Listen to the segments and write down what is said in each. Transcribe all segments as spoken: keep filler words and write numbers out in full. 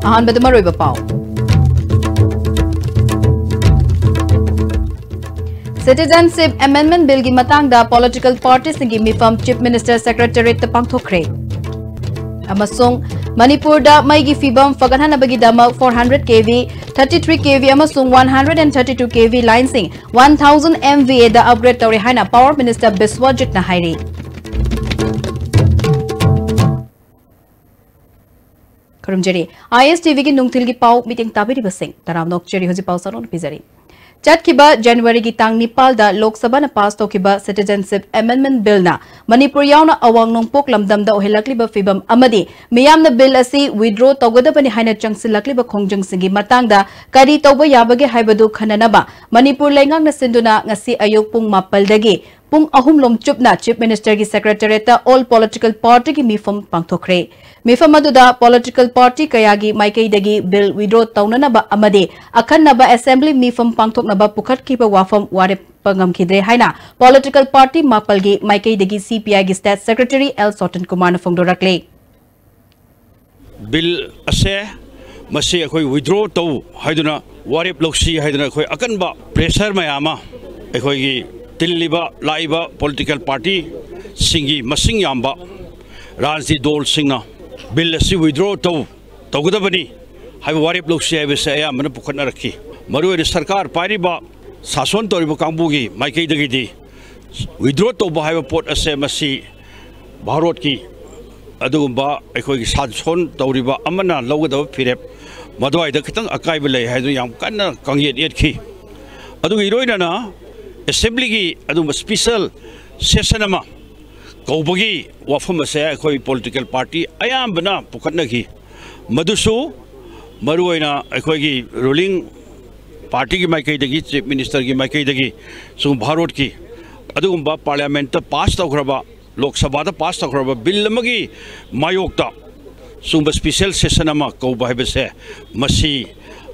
ꯑꯍꯥꯟꯕꯗ ꯃꯔꯨꯑꯣꯏꯕ ꯄꯥꯎ꯫ Citizenship Amendment Billꯒꯤ ꯃꯇꯥꯡꯗ political partyꯁꯤꯡꯒꯤ ꯃꯤꯐꯝ Chief Minister Secretariatꯇ ꯄꯥꯡꯊꯣꯛꯈ꯭ꯔꯦ꯫ ꯑꯃꯁꯨꯡ ꯃꯅꯤꯄꯨꯔꯗ ꯃꯩꯒꯤ ꯐꯤꯕꯝ ꯐꯒꯠꯍꯟꯅꯕꯒꯤꯗꯃꯛ four hundred KV, thirty-three KV ꯑꯃꯁꯨꯡ one hundred and thirty-two KV lineꯁꯤꯡ one thousand MVAꯗ upgrade ꯇꯧꯔꯦ ꯍꯥꯏꯅ Power Minister ꯕꯤꯁ꯭ꯋꯖꯤꯠꯅ ꯍꯥꯏꯔꯤ꯫ ꯈꯨꯔꯨꯝꯖꯔꯤ꯫ ISTVꯒꯤ ꯅꯨꯡꯊꯤꯜꯒꯤ ꯄꯥꯎ ꯃꯤꯠꯌꯦꯡ ꯇꯥꯕꯤꯔꯤꯕꯁꯤꯡ ꯇꯔꯥꯝꯅ ꯑꯣꯛꯆꯔꯤ꯫ ꯍꯧꯖꯤꯛ ꯄꯥꯎ ꯁꯟꯗꯣꯛꯅ ꯄꯤꯖꯔꯤ꯫ ꯆꯠꯈꯤꯕ Januaryꯒꯤ ꯇꯥꯡ ꯅꯤꯄꯥꯜꯗ ꯂꯣꯛ ꯁꯚꯥꯅ pass ꯇꯧꯈꯤꯕ Citizenship Amendment Billꯅ ꯃꯅꯤꯄꯨꯔ ꯌꯥꯎꯅ ꯑꯋꯥꯡ ꯅꯣꯡꯄꯣꯛ ꯂꯝꯗꯝꯗ ꯑꯣꯏꯍꯜꯂꯛꯂꯤꯕ ꯐꯤꯕꯝ ꯑꯃꯗꯤ ꯃꯤꯌꯥꯝꯅ bill ꯑꯁꯤ withdraw ꯇꯧꯒꯗꯕꯅꯤ ꯍꯥꯏꯅ ꯆꯪꯁꯤꯜꯂꯛꯂꯤꯕ ꯈꯣꯡꯖꯪꯁꯤꯡꯒꯤ ꯃꯇꯥꯡꯗ ꯀꯔꯤ ꯇꯧꯕ ꯌꯥꯕꯒꯦ ꯍꯥꯏꯕꯗꯨ ꯈꯟꯅꯅꯕ ꯃꯅꯤꯄꯨꯔ ꯂꯩꯉꯥꯛꯅ ꯁꯤꯟꯗꯨꯅ ꯉꯁꯤ ꯑꯌꯨꯛ ꯄꯨꯡ ꯃꯥꯄꯜꯗꯒꯤ ꯄꯨꯡ ꯑꯍꯨꯝ ꯂꯣꯝ ꯆꯨꯞꯅ Chief Ministerꯒꯤ Secretariatꯇ all political partyꯒꯤ ꯃꯤꯐꯝ ꯄꯥꯡꯊꯣꯛꯈ꯭ꯔꯦ꯫ ꯃꯤꯐꯝ ꯑꯗꯨꯗ political party ꯀꯌꯥꯒꯤ ꯃꯥꯏꯀꯩꯗꯒꯤ bill withdraw ꯇꯧꯅꯅꯕ ꯑꯃꯗꯤ ꯑꯈꯟꯅꯕ assembly ꯃꯤꯐꯝ ꯄꯥꯡꯊꯣꯛꯅꯕ ꯄꯨꯈꯠꯈꯤꯕ ꯋꯥꯐꯝ ꯋꯥꯔꯦꯞ ꯉꯝꯈꯤꯗ꯭ꯔꯦ ꯍꯥꯏꯅ political party ꯃꯥꯄꯜꯒꯤ ꯃꯥꯏꯀꯩꯗꯒꯤ CPIꯒꯤ state secretary L ꯁꯣꯇꯟ ꯀꯨꯃꯥꯔꯅ ꯐꯣꯡꯗꯣꯔꯛꯂꯤ꯫ Bill ꯑꯁꯦ ꯃꯁꯤ ꯑꯩꯈꯣꯏ withdraw ꯇꯧ ꯍꯥꯏꯗꯨꯅ, ꯋꯥꯔꯦꯞ ꯂꯧꯁꯤ ꯍꯥꯏꯗꯨꯅ ꯑꯩꯈꯣꯏ ꯑꯀꯟꯕ pressure ꯃꯌꯥꯝ ꯑꯃ ꯑꯩꯈꯣꯏꯒꯤ ꯇꯤꯜꯂꯤꯕ, ꯂꯥꯛꯏꯕ political partyꯁꯤꯡꯒꯤ ꯃꯁꯤꯡ ꯌꯥꯝꯕ ꯔꯥꯖꯅꯤꯇꯤ ꯗꯣꯜꯁꯤꯡꯅ bill ꯑꯁꯤ withdraw ꯇꯧ, ꯇꯧꯒꯗꯕꯅꯤ ꯍꯥꯏꯕ ꯋꯥꯔꯦꯞ ꯂꯧꯁꯤ ꯍꯥꯏꯕꯁꯦ ꯑꯌꯥꯝꯕꯅ ꯄꯨꯈꯠꯅꯔꯛꯈꯤ꯫ ꯃꯔꯨꯑꯣꯏꯅ ꯁꯔꯀꯥꯔ ꯄꯥꯏꯔꯤꯕ, ꯁꯥꯁꯣꯟ ꯇꯧꯔꯤꯕ ꯀꯥꯡꯕꯨꯒꯤ ꯃꯥꯏꯀꯩꯗꯒꯤꯗꯤ withdraw ꯇꯧꯕ ꯍꯥꯏꯕ ꯄꯣꯠ ꯑꯁꯦ ꯃꯁꯤ ꯚꯥꯔꯣꯠꯀꯤ ꯑꯗꯨꯒꯨꯝꯕ ꯑꯩꯈꯣꯏꯒꯤ ꯁꯥꯁꯣꯟ ꯇꯧꯔꯤꯕ ꯑꯃꯅ ꯂꯧꯒꯗꯕ ꯐꯤꯔꯦꯞ ꯃꯗꯨꯋꯥꯏꯗ ꯈꯤꯇꯪ ꯑꯀꯥꯏꯕ ꯂꯩ ꯍꯥꯏꯗꯨꯅ ꯌꯥꯝ ꯀꯟꯅ ꯀꯥꯡꯌꯦꯠ ꯌꯦꯠꯈꯤ꯫ ꯑꯗꯨꯒ ꯏꯔꯣꯏꯅꯅ assemblyꯒꯤ ꯑꯗꯨꯒꯨꯝꯕ special session ꯑꯃ ꯀꯧꯕꯒꯤ ꯋꯥꯐꯝ ꯑꯁꯦ ꯑꯩꯈꯣꯏ political party ꯑꯌꯥꯝꯕꯅ ꯄꯨꯈꯠꯅꯈꯤ꯫ ꯃꯗꯨꯁꯨ ꯃꯔꯨꯑꯣꯏꯅ ꯑꯩꯈꯣꯏꯒꯤ ruling partyꯒꯤ ꯃꯥꯏꯀꯩꯗꯒꯤ, Chief Ministerꯒꯤ ꯃꯥꯏꯀꯩꯗꯒꯤ, ꯁꯨꯝ ꯚꯥꯔꯣꯠꯀꯤ ꯑꯗꯨꯒꯨꯝꯕ parliamentꯇ pass ꯇꯧꯈ꯭ꯔꯕ ꯂꯣꯛ ꯁꯚꯥꯗ ꯄꯥꯁ ꯇꯧꯈ꯭ꯔꯕ ꯕꯤꯜ ꯑꯃꯒꯤ ꯃꯥꯌꯣꯛꯇ ꯁꯤꯒꯨꯝꯕ ꯁ꯭ꯄꯤꯁꯦꯜ ꯁꯦꯁꯟ ꯑꯃ ꯀꯧꯕ ꯍꯥꯏꯕꯁꯦ, ꯃꯁꯤ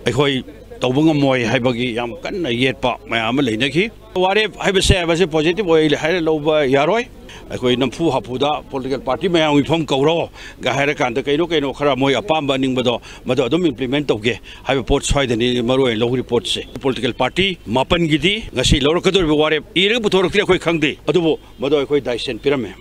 ꯑꯩꯈꯣꯏ ꯇꯧꯕ ꯉꯝꯃꯣꯏ ꯍꯥꯏꯕꯒꯤ ꯌꯥꯝ ꯀꯟꯅ ꯌꯦꯠꯄ ꯃꯌꯥꯝ ꯑꯃ ꯂꯩꯅꯈꯤ꯫ ꯋꯥꯔꯦꯞ ꯍꯥꯏꯕꯁꯦ, ꯃꯁꯤ ꯄꯣꯖꯤꯇꯤꯚ ꯑꯣꯏ ꯍꯥꯏꯔ ꯂꯧꯕ ꯌꯥꯔꯣꯏ꯫ ꯑꯩꯈꯣꯏ ꯅꯝꯐꯨ ꯍꯥꯐꯨꯗ ꯄꯣꯂꯤꯇꯤꯀꯦꯜ ꯄꯥꯔꯇꯤ ꯃꯌꯥꯝ ꯃꯤꯐꯝ ꯀꯧꯔꯣ ꯒ ꯍꯥꯏꯔꯀꯥꯟꯗ ꯀꯩꯅꯣ ꯀꯩꯅꯣ ꯈꯔ ꯃꯣꯏ ꯑꯄꯥꯝꯕ ꯑꯅꯤꯡꯕꯗꯣ ꯃꯗꯨ ꯑꯗꯨꯝ ꯏꯝꯄ꯭ꯂꯤꯃꯦꯟ ꯇꯧꯒꯦ ꯍꯥꯏꯕ ꯄꯣꯠ ꯁ꯭ꯋꯥꯏꯗꯅꯤ ꯃꯔꯨ ꯑꯣꯏꯅ ꯂꯧꯔꯤ ꯄꯣꯠꯁꯦ꯫ ꯄꯣꯂꯤꯇꯤꯀꯦꯜ ꯄꯥꯔꯇꯤ ꯃꯥꯄꯟꯒꯤꯗꯤ ꯉꯁꯤ ꯂꯧꯔꯛꯀꯗꯧꯔꯤꯕ ꯋꯥꯔꯦꯞ ꯏꯔꯒ ꯄꯨꯊꯣꯔꯛꯇ꯭ꯔꯤ ꯑꯩꯈꯣꯏ ꯈꯪꯗꯦ, ꯑꯗꯨꯕꯨ ꯃꯗꯨ ꯑꯩꯈꯣꯏ ꯗꯥꯏꯁꯦꯟ ꯄꯤꯔꯝꯃꯦ꯫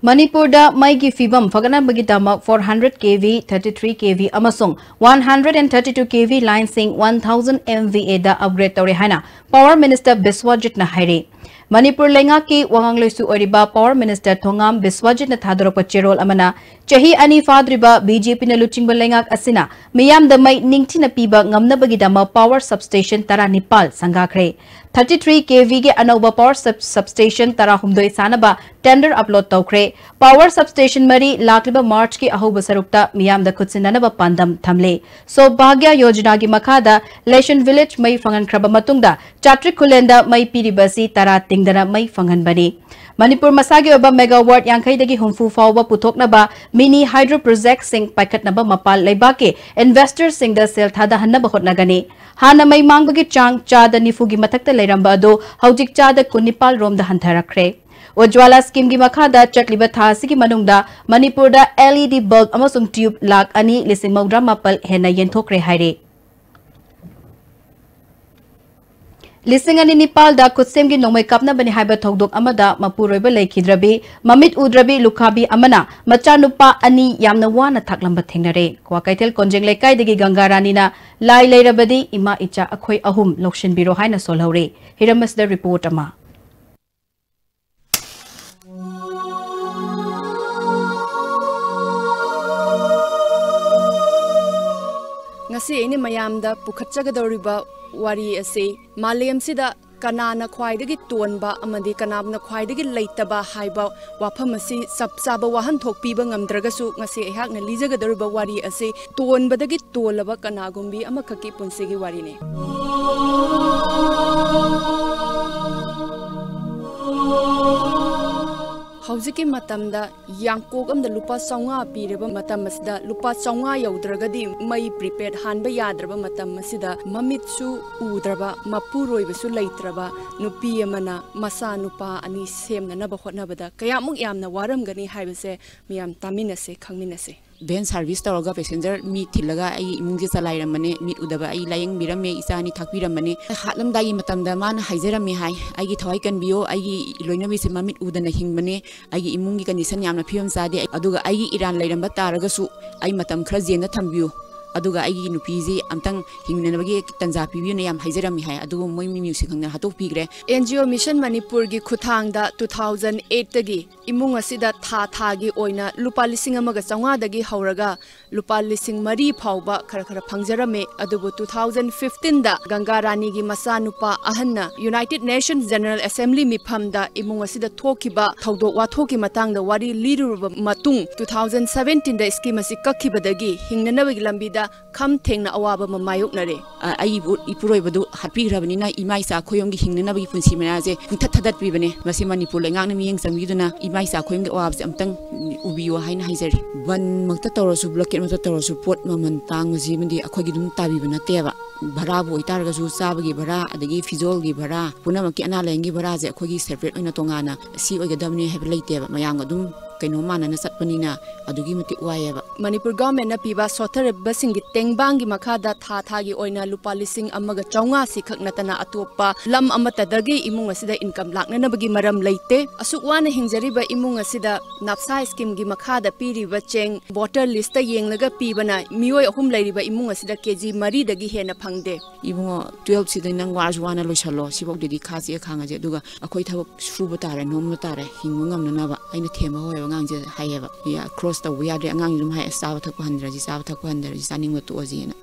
ꯃꯅꯤꯄꯨꯔꯗ ꯃꯩꯒꯤ ꯐꯤꯕꯝ ꯐꯒꯠꯅꯕꯒꯤꯗꯃꯛ four hundred KV, thirty-three KV ꯑꯃꯁꯨꯡ one hundred and thirty-two KV ꯂꯥꯏꯟꯁꯤꯡ one thousand MVAꯗ ꯑꯞꯒ꯭ꯔꯦꯗ ꯇꯧꯔꯦ ꯍꯥꯏꯅ ꯄꯥꯋꯔ ꯃꯤꯅꯤꯁꯇꯔ ꯕꯤꯁ꯭ꯋꯖꯤꯠꯅ ꯍꯥꯏꯔꯤ꯫ ꯃꯅꯤꯄꯨꯔ ꯂꯩꯉꯥꯛꯀꯤ ꯋꯥꯉꯥꯡꯂꯣꯏꯁꯨ ꯑꯣꯏꯔꯤꯕ ꯄꯥꯋꯔ ꯃꯤꯅꯤꯁꯇꯔ ꯊꯣꯉꯥꯝ ꯕꯤꯁ꯭ꯋꯖꯤꯠꯅ ꯊꯥꯗꯣꯔꯛꯄ ꯆꯦꯔꯣꯜ ꯑꯃꯅ ꯆꯍꯤ ꯑꯅꯤ ꯐꯥꯗ꯭ꯔꯤꯕ BJPꯅ ꯂꯨꯆꯤꯡꯕ ꯂꯩꯉꯥꯛ ꯑꯁꯤꯅ ꯃꯤꯌꯥꯝꯗ ꯃꯩ ꯅꯤꯡꯊꯤꯅ ꯄꯤꯕ ꯉꯝꯅꯕꯒꯤꯗꯃꯛ ꯄꯥꯋꯔ ꯁꯕꯁ꯭ꯇꯦꯁꯟ ꯇꯔꯥꯅꯤꯄꯥꯜ ꯁꯪꯒꯥꯈ꯭ꯔꯦ꯫ Thirty-three KVꯒꯤ ꯑꯅꯧꯕ ꯄꯥꯋꯔ ꯁꯕ-, ꯁꯕꯁ꯭ꯇꯦꯁꯟ ꯇꯔꯥꯍꯨꯝꯗꯣꯏ ꯁꯥꯅꯕ ꯇꯦꯟꯗꯔ ꯑꯞꯂꯣꯗ ꯇꯧꯈ꯭ꯔꯦ꯫ ꯄꯥꯋꯔ ꯁꯕꯁ꯭ꯇꯦꯁꯟ ꯃꯔꯤ ꯂꯥꯛꯂꯤꯕ ꯃꯥꯔꯆꯀꯤ ꯑꯍꯧꯕ ꯁꯔꯨꯛꯇ ꯃꯤꯌꯥꯝꯗ ꯈꯨꯠꯁꯤꯟꯅꯅꯕ ꯄꯥꯟꯗꯝ ꯊꯝꯂꯦ꯫ ꯁꯧꯚꯥꯒ꯭ꯌ ꯌꯣꯖꯅꯥꯒꯤ ꯃꯈꯥꯗ ꯂꯦꯁꯟ ꯚꯤꯂꯦꯖ ꯃꯩ ꯐꯪꯍꯟꯈ꯭ꯔꯕ ꯃꯇꯨꯡꯗ ꯆꯥꯇ꯭ꯔꯤꯛ ꯈꯨꯂꯦꯟꯗ ꯃꯩ ꯄꯤꯔꯤꯕ ꯑꯁꯤ ꯇꯔꯥ ꯇꯤꯡꯗꯅ ꯃꯩ ꯐꯪꯍꯟꯕꯅꯤ꯫ ꯃꯅꯤꯄꯨꯔ ꯃꯁꯥꯒꯤ ꯑꯣꯏꯕ ꯃꯦꯒꯥꯋꯥꯠ ꯌꯥꯡꯈꯩꯗꯒꯤ ꯍꯨꯝꯐꯨ ꯐꯥꯎꯕ ꯄꯨꯊꯣꯛꯅꯕ ꯃꯤꯅꯤ ꯍꯥꯏꯗ꯭ꯔꯣ ꯄ꯭ꯔꯣꯖꯦꯛꯁꯤꯡ ꯄꯥꯏꯈꯠꯅꯕ ꯃꯄꯥꯟ ꯂꯩꯕꯥꯛꯀꯤ ꯏꯟꯚꯦꯁꯇꯔꯁꯤꯡꯗ ꯁꯦꯜ ꯊꯥꯗꯍꯟꯅꯕ ꯍꯣꯠꯅꯒꯅꯤ꯫ ꯍꯥꯟꯅ ꯃꯩ ꯃꯥꯡꯕꯒꯤ ꯆꯥꯡ ꯆꯥꯗ ꯅꯤꯐꯨꯒꯤ ꯃꯊꯛꯇ ꯂꯩꯔꯝꯕ ꯑꯗꯨ ꯍꯧꯖꯤꯛ ꯆꯥꯗ ꯀꯨꯟꯅꯤꯄꯥꯜ ꯔꯣꯝꯗ ꯍꯟꯊꯔꯛꯈ꯭ꯔꯦ꯫ ꯎꯖ꯭ꯋꯥꯂꯥ ꯁ꯭ꯀꯤꯝꯒꯤ ꯃꯈꯥꯗ ꯆꯠꯂꯤꯕ ꯊꯥ ꯑꯁꯤꯒꯤ ꯃꯅꯨꯡꯗ ꯃꯅꯤꯄꯨꯔꯗ LED ꯕꯜꯕ ꯑꯃꯁꯨꯡ ꯇ꯭ꯌꯨꯕ ꯂꯥꯈ ꯑꯅꯤ ꯂꯤꯁꯤꯡ ꯃꯧꯗ꯭ꯔꯥ ꯃꯥꯄꯜ ꯍꯦꯟꯅ ꯌꯦꯟꯊꯣꯛꯈ꯭ꯔꯦ ꯍꯥꯏꯔꯤ꯫ ꯂꯤꯁꯤꯡ ꯑꯅꯤ ꯅꯤꯄꯥꯜꯗ ꯈꯨꯠꯁꯦꯝꯒꯤ ꯅꯣꯡꯃꯩ ꯀꯥꯞꯅꯕꯅꯤ ꯍꯥꯏꯕ ꯊꯧꯗꯣꯛ ꯑꯃꯗ ꯃꯄꯨꯔꯣꯏꯕ ꯂꯩꯈꯤꯗ꯭ꯔꯕꯤ, ꯃꯃꯤꯠ ꯎꯗ꯭ꯔꯕꯤ ꯂꯨꯈꯥꯕꯤ ꯑꯃꯅ ꯃꯆꯥꯅꯨꯄꯥ ꯑꯅꯤ ꯌꯥꯝꯅ ꯋꯥꯅ ꯊꯥꯛꯂꯝꯕ ꯊꯦꯡꯅꯔꯦ꯫ ꯀ꯭ꯋꯥꯀꯩꯊꯦꯜ ꯀꯣꯟꯖꯦꯡ ꯂꯩꯀꯥꯏꯗꯒꯤ ꯒꯪꯒꯥ ꯔꯥꯅꯤꯅ ꯂꯥꯏ ꯂꯩꯔꯕꯗꯤ ꯏꯃꯥ ꯏꯆꯥ ꯑꯩꯈꯣꯏ ꯑꯍꯨꯝ ꯂꯧꯁꯤꯟꯕꯤꯔꯣ ꯍꯥꯏꯅ ꯁꯣꯜꯍꯧꯔꯦ꯫ ꯍꯤꯔꯝ ꯑꯁꯤꯗ ꯔꯤꯄꯣꯔꯠ ꯑꯃ꯫ ꯉꯁꯤ ꯑꯩꯅ ꯃꯌꯥꯝꯗ ꯄꯨꯈꯠꯆꯒꯗꯧꯔꯤꯕ ꯋꯥꯔꯤ ꯑꯁꯤ ꯃꯥꯂꯦꯝꯁꯤꯗ ꯀꯅꯥꯅ ꯈ꯭ꯋꯥꯏꯗꯒꯤ ꯇꯣꯟꯕ ꯑꯃꯗꯤ ꯀꯅꯥꯅ ꯈ꯭ꯋꯥꯏꯗꯒꯤ ꯂꯩꯇꯕ ꯍꯥꯏꯕ ꯋꯥꯐꯝ ꯑꯁꯤ ꯆꯞ ꯆꯥꯕ ꯋꯥꯍꯟꯊꯣꯛ ꯄꯤꯕ ꯉꯝꯗ꯭ꯔꯒꯁꯨ, ꯉꯁꯤ ꯑꯩꯍꯥꯛꯅ ꯂꯤꯖꯒꯗꯧꯔꯤꯕ ꯋꯥꯔꯤ ꯑꯁꯤ ꯇꯣꯟꯕꯗꯒꯤ ꯇꯣꯜꯂꯕ ꯀꯅꯥꯒꯨꯝꯕꯤ ꯑꯃꯈꯛꯀꯤ ꯄꯨꯟꯁꯤꯒꯤ ꯋꯥꯔꯤꯅꯤ꯫ ꯍꯧꯖꯤꯛꯀꯤ ꯃꯇꯝꯗ ꯌꯥꯡꯀꯣꯛ ꯑꯃꯗ ꯂꯨꯄꯥ ꯆꯥꯝꯃꯉꯥ ꯄꯤꯔꯕ ꯃꯇꯝ ꯑꯁꯤꯗ, ꯂꯨꯄꯥ ꯆꯥꯝꯃꯉꯥ ꯌꯧꯗ꯭ꯔꯒꯗꯤ ꯃꯩ prepaid ꯍꯥꯟꯕ ꯌꯥꯗ꯭ꯔꯕ ꯃꯇꯝ ꯑꯁꯤꯗ, ꯃꯃꯤꯠꯁꯨ ꯎꯗ꯭ꯔꯕ, ꯃꯄꯨꯔꯣꯏꯕꯁꯨ ꯂꯩꯇ꯭ꯔꯕ ꯅꯨꯄꯤ ꯑꯃꯅ ꯃꯆꯥ ꯅꯨꯄꯥ ꯑꯅꯤ ꯁꯦꯝꯅꯅꯕ ꯍꯣꯠꯅꯕꯗ ꯀꯌꯥꯃꯨꯛ ꯌꯥꯝꯅ ꯋꯥꯔꯝꯒꯅꯤ ꯍꯥꯏꯕꯁꯦ ꯃꯤꯌꯥꯝ ꯇꯥꯃꯤꯟꯅꯁꯦ, ꯈꯪꯃꯤꯟꯅꯁꯦ꯫ Van service ꯇꯧꯔꯒ passenger ꯃꯤ ꯊꯤꯜꯂꯒ ꯑꯩꯒꯤ ꯏꯃꯨꯡꯁꯦ ꯆꯂꯥꯏꯔꯝꯕꯅꯦ꯫ ꯃꯤꯠ ꯎꯗꯕ ꯑꯩ ꯂꯥꯌꯦꯡꯕꯤꯔꯝꯃꯦ, ꯏꯆꯥ ꯑꯅꯤ ꯊꯥꯛꯄꯤꯔꯝꯕꯅꯦ꯫ ꯍꯥꯠꯂꯝꯗꯥꯏꯒꯤ ꯃꯇꯝꯗ ꯃꯥꯅ ꯍꯥꯏꯖꯔꯝꯃꯤ ꯍꯥꯏ, "ꯑꯩꯒꯤ ꯊꯋꯥꯏ ꯀꯟꯕꯤꯌꯣ, ꯑꯩꯒꯤ ꯂꯣꯏꯅꯕꯤꯁꯦ ꯃꯃꯤꯠ ꯎꯗꯅ ꯍꯤꯡꯕꯅꯦ, ꯑꯩꯒꯤ ꯏꯃꯨꯡꯒꯤ condition ꯌꯥꯝꯅ ꯐꯤꯕꯝ ꯆꯥꯗꯦ, ꯑꯗꯨꯒ ꯑꯩꯒꯤ ꯏꯔꯥꯟ ꯂꯩꯔꯝꯕ ꯇꯥꯔꯒꯁꯨ ꯑꯩ ꯃꯇꯝ ꯈꯔ ꯖꯦꯜꯗ ꯊꯝꯕꯤꯌꯨ, ꯑꯗꯨꯒ ꯑꯩꯒꯤ ꯅꯨꯄꯤꯁꯤ ꯑꯝꯇꯪ ꯍꯤꯡꯅꯅꯕꯒꯤ ꯇꯟꯖꯥ ꯄꯤꯕꯤꯌꯨꯅ" ꯌꯥꯝ ꯍꯥꯏꯖꯔꯝꯃꯤ ꯍꯥꯏ꯫ ꯑꯗꯨꯕꯨ ꯃꯣꯏ ꯃꯤ ꯃꯤꯁꯤ ꯈꯪꯗꯅ ꯍꯥꯠꯇꯣꯛꯄꯤꯈ꯭ꯔꯦ꯫ NGO Mission ꯃꯅꯤꯄꯨꯔꯒꯤ ꯈꯨꯠꯊꯥꯡꯗ two thousand eight ꯇꯒꯤ ꯏꯃꯨꯡ ꯑꯁꯤꯗ ꯊꯥ ꯊꯥꯒꯤ ꯑꯣꯏꯅ ꯂꯨꯄꯥ ꯂꯤꯁꯤꯡ ꯑꯃꯒ ꯆꯥꯝꯃꯉꯥꯗꯒꯤ ꯍꯧꯔꯒ ꯂꯨꯄꯥ ꯂꯤꯁꯤꯡ ꯃꯔꯤ ꯐꯥꯎꯕ ꯈꯔ ꯈꯔ ꯐꯪꯖꯔꯝꯃꯤ꯫ ꯑꯗꯨꯕꯨ two thousand fifteen ꯗ ꯒꯪꯒꯥ ꯔꯥꯅꯤꯒꯤ ꯃꯆꯥꯅꯨꯄꯥ ꯑꯍꯟꯅ United Nations General Assembly ꯃꯤꯐꯝꯗ ꯏꯃꯨꯡ ꯑꯁꯤꯗ ꯊꯣꯛꯈꯤꯕ ꯊꯧꯗꯣꯛ ꯋꯥꯊꯣꯛꯀꯤ ꯃꯇꯥꯡꯗ ꯋꯥꯔꯤ ꯂꯤꯔꯨꯔꯕ ꯃꯇꯨꯡ, two thousand seventeen ꯗ scheme ꯑꯁꯤ ꯀꯛꯈꯤꯕꯗꯒꯤ ꯍꯤꯡꯅꯅꯕꯒꯤ ꯂꯝꯕꯤꯗ ꯈꯝ ꯊꯦꯡꯅ ꯑꯋꯥꯕ ꯑꯃ ꯃꯥꯌꯣꯛꯅꯔꯦ꯫ ꯑ, ꯑꯩ ꯏꯄꯨ-, ꯏꯄꯨꯔꯣꯏꯕꯗꯨ ꯍꯥꯠꯄꯤꯈ꯭ꯔꯕꯅꯤꯅ ꯏꯃꯥ ꯏꯆꯥ ꯑꯩꯈꯣꯏ ꯑꯍꯨꯝꯒꯤ ꯍꯤꯡꯅꯅꯕꯒꯤ ꯄꯨꯟꯁꯤ ꯃꯔꯥꯁꯦ ꯄꯨꯡꯊꯠ ꯊꯥꯗꯠꯄꯤꯕꯅꯦ꯫ ꯃꯁꯤ ꯃꯅꯤꯄꯨꯔ ꯂꯩꯉꯥꯛꯅ ꯃꯤꯠꯌꯦꯡ ꯆꯪꯕꯤꯗꯨꯅ ꯏꯃꯥ ꯏꯆꯥ ꯑꯩꯈꯣꯏ ꯑꯍꯨꯝꯒꯤ ꯑꯋꯥꯕꯁꯦ ꯑꯝꯇꯪ ꯎꯕꯤꯌꯨ ꯍꯥꯏꯅ ꯍꯥꯏꯖꯔꯤ꯫ ꯕꯟꯃꯛꯇ ꯇꯧꯔꯁꯨ, blockade ꯃꯛꯇ ꯇꯧꯔꯁꯨ, ꯄꯣꯠ ꯃꯃꯜ ꯇꯥꯡꯕꯁꯤꯃꯗꯤ ꯑꯩꯈꯣꯏꯒꯤ ꯑꯗꯨꯝ ꯇꯥꯕꯤꯕ ꯅꯠꯇꯦꯕ꯫ ꯚꯔꯥꯕꯨ ꯑꯣꯏꯇꯥꯔꯒꯁꯨ, ꯆꯥꯕꯒꯤ ꯚꯔꯥ, ꯑꯗꯒꯤ ꯐꯤꯖꯣꯜꯒꯤ ꯚꯔꯥ, ꯄꯨꯝꯅꯃꯛꯀꯤ ꯑꯅꯥ ꯂꯥꯏꯌꯦꯡꯒꯤ ꯚꯔꯥꯁꯦ ꯑꯩꯈꯣꯏꯒꯤ separate ꯑꯣꯏꯅ ꯇꯣꯉꯥꯟꯅ ꯁꯤ ꯑꯣꯏꯒꯗꯕꯅꯤ ꯍꯥꯏꯕ ꯂꯩꯇꯦꯕ꯫ ꯃꯌꯥꯝꯒ ꯑꯗꯨꯝ ꯀꯩꯅꯣ ꯃꯥꯟꯅꯅ ꯆꯠꯄꯅꯤꯅ ꯑꯗꯨꯛꯀꯤ ꯃꯇꯤꯛ ꯋꯥꯏꯑꯦꯕ꯫ ꯃꯅꯤꯄꯨꯔ government ꯅ ꯄꯤꯕ ꯁꯣꯠꯊꯔꯤꯕꯁꯤꯡꯒꯤ ꯇꯦꯡꯕꯥꯡꯒꯤ ꯃꯈꯥꯗ ꯊꯥ ꯊꯥꯒꯤ ꯑꯣꯏꯅ ꯂꯨꯄꯥ ꯂꯤꯁꯤꯡ ꯑꯃꯒ ꯆꯥꯝꯃꯉꯥ ꯁꯤꯈꯛ ꯅꯠꯇꯅ ꯑꯇꯣꯞꯄ ꯂꯝ ꯑꯃꯠꯇꯗꯒꯤ ꯏꯃꯨꯡ ꯑꯁꯤꯗ income ꯂꯥꯛꯅꯅꯕꯒꯤ ꯃꯔꯝ ꯂꯩꯇꯦ꯫ ꯑꯁꯨꯛ ꯋꯥꯅ ꯍꯤꯡꯖꯔꯤꯕ ꯏꯃꯨꯡ ꯑꯁꯤꯗ NAFSA scheme ꯒꯤ ꯃꯈꯥꯗ ꯄꯤꯔꯤꯕ ꯆꯦꯡ voter list ꯇ ꯌꯦꯡꯂꯒ ꯄꯤꯕꯅ ꯃꯤꯑꯣꯏ ꯑꯍꯨꯝ ꯂꯩꯔꯤꯕ ꯏꯃꯨꯡ ꯑꯁꯤꯗ KG ꯃꯔꯤꯗꯒꯤ ꯍꯦꯟꯅ ꯐꯪꯗꯦ꯫ "ꯏꯕꯨꯡꯉꯣ, twelve ꯁꯤꯗ ꯅꯪ ꯋꯥꯔꯁꯨ ꯋꯥꯅ ꯂꯣꯏꯁꯜꯂꯣ, ꯁꯤꯐꯥꯎꯗꯗꯤ ꯈꯥꯁꯦ ꯈꯥꯡꯉꯁꯦ, ꯑꯗꯨꯒ ꯑꯩꯈꯣꯏ ꯊꯕꯛ ꯁꯨꯕ ꯇꯥꯔꯦ, ꯅꯣꯝꯕ ꯇꯥꯔꯦ, ꯍꯤꯡꯕ ꯉꯝꯅꯅꯕ ꯑꯩꯅ ꯊꯦꯝꯕ ꯍꯧꯋꯦꯕ" ꯑꯉꯥꯡꯁꯦ ꯍꯥꯏꯌꯦꯕ꯫ "ꯌꯥ-, cross ꯇꯧꯕ ꯌꯥꯗ꯭ꯔꯦ", ꯑꯉꯥꯡꯁꯦ ꯑꯗꯨꯝ ꯍꯥꯏ, "ꯑꯁ, ꯆꯥꯕ ꯊꯛꯄ ꯍꯟꯗ꯭ꯔꯁꯤ, ꯆꯥꯕ ꯊꯛꯄ ꯍꯟꯗ꯭ꯔꯁꯤ, ꯆꯥꯅꯤꯡꯕ ꯇꯣꯛꯑꯁꯤꯅ,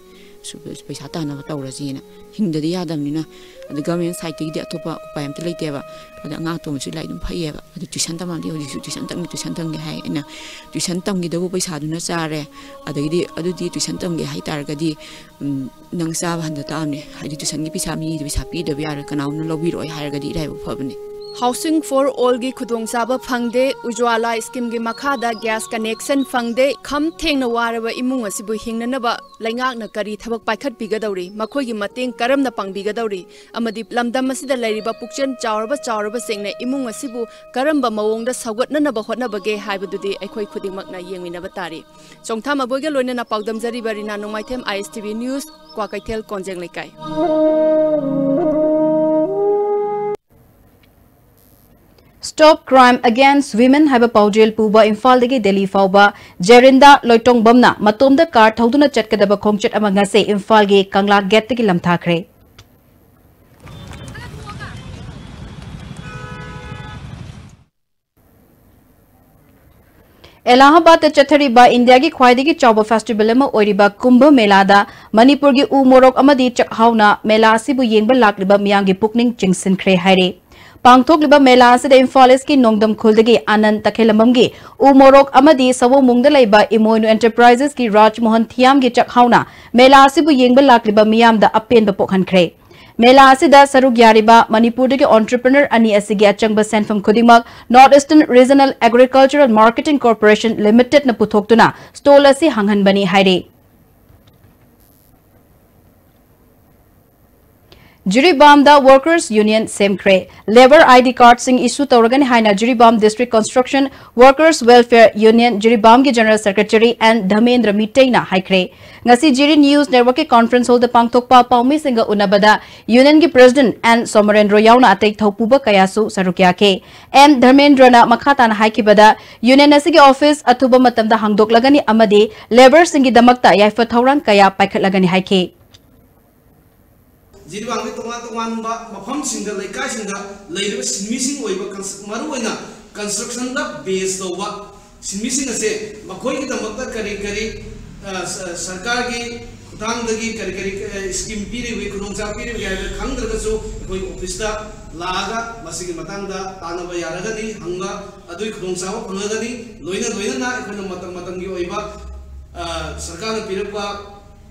ꯁꯨ-, ꯄꯩꯁꯥ ꯇꯥꯟꯅꯕ ꯇꯧꯔꯁꯤꯅ"꯫ ꯍꯤꯡꯗꯗꯤ ꯌꯥꯗꯕꯅꯤꯅ꯫ ꯑꯗ government side ꯇꯒꯤꯗꯤ ꯑꯇꯣꯞꯄ ꯎꯄꯥꯏ ꯑꯝꯇ ꯂꯩꯇꯦꯕ꯫ ꯑꯗ ꯑꯉꯥꯡ ꯑꯇꯣꯝꯕꯁꯨ ꯂꯥꯏꯔꯤꯛ ꯑꯗꯨꯝ ꯐꯩꯌꯦꯕ꯫ ꯑꯗꯨ tuition ꯇꯝꯍꯜꯂꯤ, ꯍꯧꯖꯤꯛꯁꯨ tuition ꯇꯝꯒꯦ, tuition ꯇꯝꯒꯦ ꯍꯥꯏ꯫ ꯑꯩꯅ tuition ꯇꯝꯈꯤꯗꯕꯨ ꯄꯩꯁꯥꯗꯨꯅ ꯆꯥꯔꯦ, ꯑꯗꯒꯤꯗꯤ ꯑꯗꯨꯗꯤ tuition ꯇꯝꯒꯦ ꯍꯥꯏ ꯇꯥꯔꯒꯗꯤ, ꯎꯝ, ꯅꯪ ꯆꯥꯕ ꯍꯟꯗ ꯇꯥꯕꯅꯦ꯫ ꯍꯥꯏꯗꯤ tuition ꯒꯤ ꯄꯩꯁꯥ, ꯃꯤꯒꯤ ꯄꯩꯁꯥ ꯄꯤꯗꯕ ꯌꯥꯔꯣꯏ, ꯀꯅꯥꯒꯨꯝꯕꯅ ꯂꯧꯕꯤꯔꯛꯑꯣꯏ ꯍꯥꯏꯔꯒꯗꯤ ꯏꯔꯥꯏꯕꯛ ꯐꯕꯅꯦ꯫ Housing for All ꯒꯤ ꯈꯨꯗꯣꯡꯆꯥꯕ ꯐꯪꯗꯦ, ꯎꯖ꯭ꯋꯥꯂꯥ scheme ꯒꯤ ꯃꯈꯥꯗ gas connection ꯐꯪꯗꯦ, ꯈꯝ ꯊꯦꯡꯅ ꯋꯥꯔꯕ ꯏꯃꯨꯡ ꯑꯁꯤꯕꯨ ꯍꯤꯡꯅꯅꯕ ꯂꯩꯉꯥꯛꯅ ꯀꯔꯤ ꯊꯕꯛ ꯄꯥꯏꯈꯠꯄꯤꯒꯗꯧꯔꯤ, ꯃꯈꯣꯏꯒꯤ ꯃꯇꯦꯡ ꯀꯔꯝꯅ ꯄꯥꯡꯕꯤꯒꯗꯧꯔꯤ, ꯑꯃꯗꯤ ꯂꯝꯗꯝ ꯑꯁꯤꯗ ꯂꯩꯔꯤꯕ ꯄꯨꯛꯆꯦꯜ ꯆꯥꯎꯔꯕ ꯆꯥꯎꯔꯕꯁꯤꯡꯅ ꯏꯃꯨꯡ ꯑꯁꯤꯕꯨ ꯀꯔꯝꯕ ꯃꯑꯣꯡꯗ ꯁꯧꯒꯠꯅꯅꯕ ꯍꯣꯠꯅꯕꯒꯦ ꯍꯥꯏꯕꯗꯨꯗꯤ ꯑꯩꯈꯣꯏ ꯈꯨꯗꯤꯡꯃꯛꯅ ꯌꯦꯡꯃꯤꯟꯅꯕ ꯇꯥꯔꯤ꯫ ꯆꯣꯡꯊꯥ ꯃꯕꯣꯏꯒ ꯂꯣꯏꯅꯅ ꯄꯥꯎꯗꯝꯖꯔꯤꯕ ꯔꯤꯅꯥ ꯅꯣꯡꯃꯥꯏꯊꯦꯝ, I S T V News, Kwakeithel, ꯀꯣꯟꯖꯦꯡ ꯂꯩꯀꯥꯏ꯫ Stop Crime Against Women ꯍꯥꯏꯕ ꯄꯥꯎꯖꯦꯜ ꯄꯨꯕ ꯏꯝꯐꯥꯜꯗꯒꯤ ꯗꯦꯜꯂꯤ ꯐꯥꯎꯕ ꯖꯦꯔꯤꯟꯗꯥ ꯂꯣꯏꯇꯣꯡꯕꯝꯅ ꯃꯇꯣꯝꯗ car ꯊꯧꯗꯨꯅ ꯆꯠꯀꯗꯕ ꯈꯣꯡꯆꯠ ꯑꯃ ꯉꯁꯤ ꯏꯝꯐꯥꯜꯒꯤ ꯀꯪꯂꯥ gateꯇꯒꯤ ꯂꯝꯊꯥꯈ꯭ꯔꯦ꯫ ꯑꯦꯂꯥꯍꯥꯕꯥꯗꯇ ꯆꯠꯊꯔꯤꯕ ꯏꯟꯗꯤꯌꯥꯒꯤ ꯈ꯭ꯋꯥꯏꯗꯒꯤ ꯆꯥꯎꯕ festival ꯑꯃ ꯑꯣꯏꯔꯤꯕ ꯀꯨꯝꯚ ꯃꯦꯂꯥꯗ ꯃꯅꯤꯄꯨꯔꯒꯤ ꯎ ꯃꯣꯔꯣꯛ ꯑꯃꯗꯤ ꯆꯥꯛꯍꯥꯎꯅ ꯃꯦꯂꯥ ꯑꯁꯤꯕꯨ ꯌꯦꯡꯕ ꯂꯥꯛꯂꯤꯕ ꯃꯤꯌꯥꯝꯒꯤ ꯄꯨꯛꯅꯤꯡ ꯆꯤꯡꯁꯤꯟꯈ꯭ꯔꯦ ꯍꯥꯏꯔꯤ꯫ ꯄꯥꯡꯊꯣꯛꯂꯤꯕ ꯃꯦꯂꯥ ꯑꯁꯤꯗ ꯏꯝꯐꯥꯜ ꯏꯁꯀꯤ ꯅꯣꯡꯗꯝ ꯈꯨꯜꯗꯒꯤ ꯑꯥꯅꯟꯗ ꯇꯈꯦꯂꯝꯕꯝꯒꯤ ꯎ ꯃꯣꯔꯣꯛ ꯑꯃꯗꯤ ꯁꯑꯣꯡꯃꯨꯡꯗ ꯂꯩꯕ ꯏꯃꯣꯏꯅꯨ Enterprisesꯀꯤ ꯔꯥꯖꯃꯣꯍꯟ ꯊꯤꯌꯥꯝꯒꯤ ꯆꯥꯛꯍꯥꯎꯅ ꯃꯦꯂꯥ ꯑꯁꯤꯕꯨ ꯌꯦꯡꯕ ꯂꯥꯛꯂꯤꯕ ꯃꯤꯌꯥꯝꯗ ꯑꯄꯦꯟꯕ ꯄꯣꯛꯍꯟꯈ꯭ꯔꯦ꯫ ꯃꯦꯂꯥ ꯑꯁꯤꯗ ꯁꯔꯨꯛ ꯌꯥꯔꯤꯕ ꯃꯅꯤꯄꯨꯔꯗꯒꯤ entrepreneur ꯑꯅꯤ ꯑꯁꯤꯒꯤ ꯑꯆꯪꯕ ꯁꯦꯟꯐꯝ ꯈꯨꯗꯤꯡꯃꯛ North Eastern Regional Agricultural Marketing Corporation Limitedꯅ ꯄꯨꯊꯣꯛꯇꯨꯅ stall ꯑꯁꯤ ꯍꯥꯡꯍꯟꯕꯅꯤ ꯍꯥꯏꯔꯤ꯫ ꯖꯤꯔꯤꯕꯥꯝꯗ Workers Union ꯁꯦꯝꯈ꯭ꯔꯦ꯫ Labour I D cardꯁꯤꯡ issue ꯇꯧꯔꯒꯅꯤ ꯍꯥꯏꯅ Jiribam District Construction Workers Welfare Union ꯖꯤꯔꯤꯕꯥꯝꯒꯤ General Secretary ꯑꯦꯟ ꯙꯃꯦꯟꯗ꯭ꯔ ꯃꯤꯇꯩꯅ ꯍꯥꯏꯈ꯭ꯔꯦ꯫ ꯉꯁꯤ ꯖꯤꯔꯤ News Networkꯀꯤ conference hallꯗ ꯄꯥꯡꯊꯣꯛꯄ ꯄꯥꯎꯃꯤꯁꯤꯡꯒ ꯎꯅꯕꯗ unionꯒꯤ president ꯑꯦꯟ ꯁꯣꯃꯔꯦꯟꯗ꯭ꯔꯣ ꯌꯥꯎꯅ ꯑꯇꯩ ꯊꯧꯄꯨꯕ ꯀꯌꯥꯁꯨ ꯁꯔꯨꯛ ꯌꯥꯈꯤ꯫ ꯑꯦꯟ ꯙꯔꯃꯦꯟꯗ꯭ꯔꯅ ꯃꯈꯥ ꯇꯥꯅ ꯍꯥꯏꯈꯤꯕꯗ, union ꯑꯁꯤꯒꯤ office ꯑꯊꯨꯕ ꯃꯇꯝꯗ ꯍꯥꯡꯗꯣꯛꯂꯒꯅꯤ ꯑꯃꯗꯤ labourꯁꯤꯡꯒꯤꯗꯃꯛꯇ ꯌꯥꯏꯐ ꯊꯧꯔꯥꯡ ꯀꯌꯥ ꯄꯥꯏꯈꯠꯂꯒꯅꯤ ꯍꯥꯏꯈꯤ꯫ ꯖꯤꯔꯤꯕꯥꯝꯒꯤ ꯇꯣꯉꯥꯟ ꯇꯣꯉꯥꯟꯕ ꯃꯐꯝꯁꯤꯡꯗ, ꯂꯩꯀꯥꯏꯁꯤꯡꯗ ꯂꯩꯔꯤꯕ ꯁꯤꯟꯃꯤꯁꯤꯡ ꯑꯣꯏꯕ cons-, ꯃꯔꯨꯑꯣꯏꯅ constructionꯗ base ꯇꯧꯕ ꯁꯤꯟꯃꯤꯁꯤꯡ ꯑꯁꯦ ꯃꯈꯣꯏꯒꯤꯗꯃꯛꯇ ꯀꯔꯤ ꯀꯔꯤ, ꯑ, ꯁ-, ꯁꯔꯀꯥꯔꯒꯤ ꯈꯨꯠꯊꯥꯡꯗꯒꯤ ꯀꯔꯤ ꯀꯔꯤ, ꯑ, scheme ꯄꯤꯔꯤꯕꯒꯦ, ꯈꯨꯗꯣꯡꯆꯥꯕ ꯄꯤꯔꯤꯕꯒꯦ ꯍꯥꯏꯕꯗꯨ ꯈꯪꯗ꯭ꯔꯒꯁꯨ ꯑꯩꯈꯣꯏ officeꯇ ꯂꯥꯛꯑꯒ ꯃꯁꯤꯒꯤ ꯃꯇꯥꯡꯗ ꯇꯥꯟꯅꯕ ꯌꯥꯔꯒꯅꯤ, ꯍꯪꯕ ꯑꯗꯨꯒꯤ ꯈꯨꯗꯣꯡꯆꯥꯕ ꯐꯪꯂꯒꯅꯤ꯫ ꯂꯣꯏꯅ ꯂꯣꯏꯅꯅ ꯑꯩꯈꯣꯏꯅ ꯃꯇꯝ ꯃꯇꯝꯒꯤ ꯑꯣꯏꯕ, ꯑ, ꯁꯔꯀꯥꯔꯅ ꯄꯤꯔꯛꯄ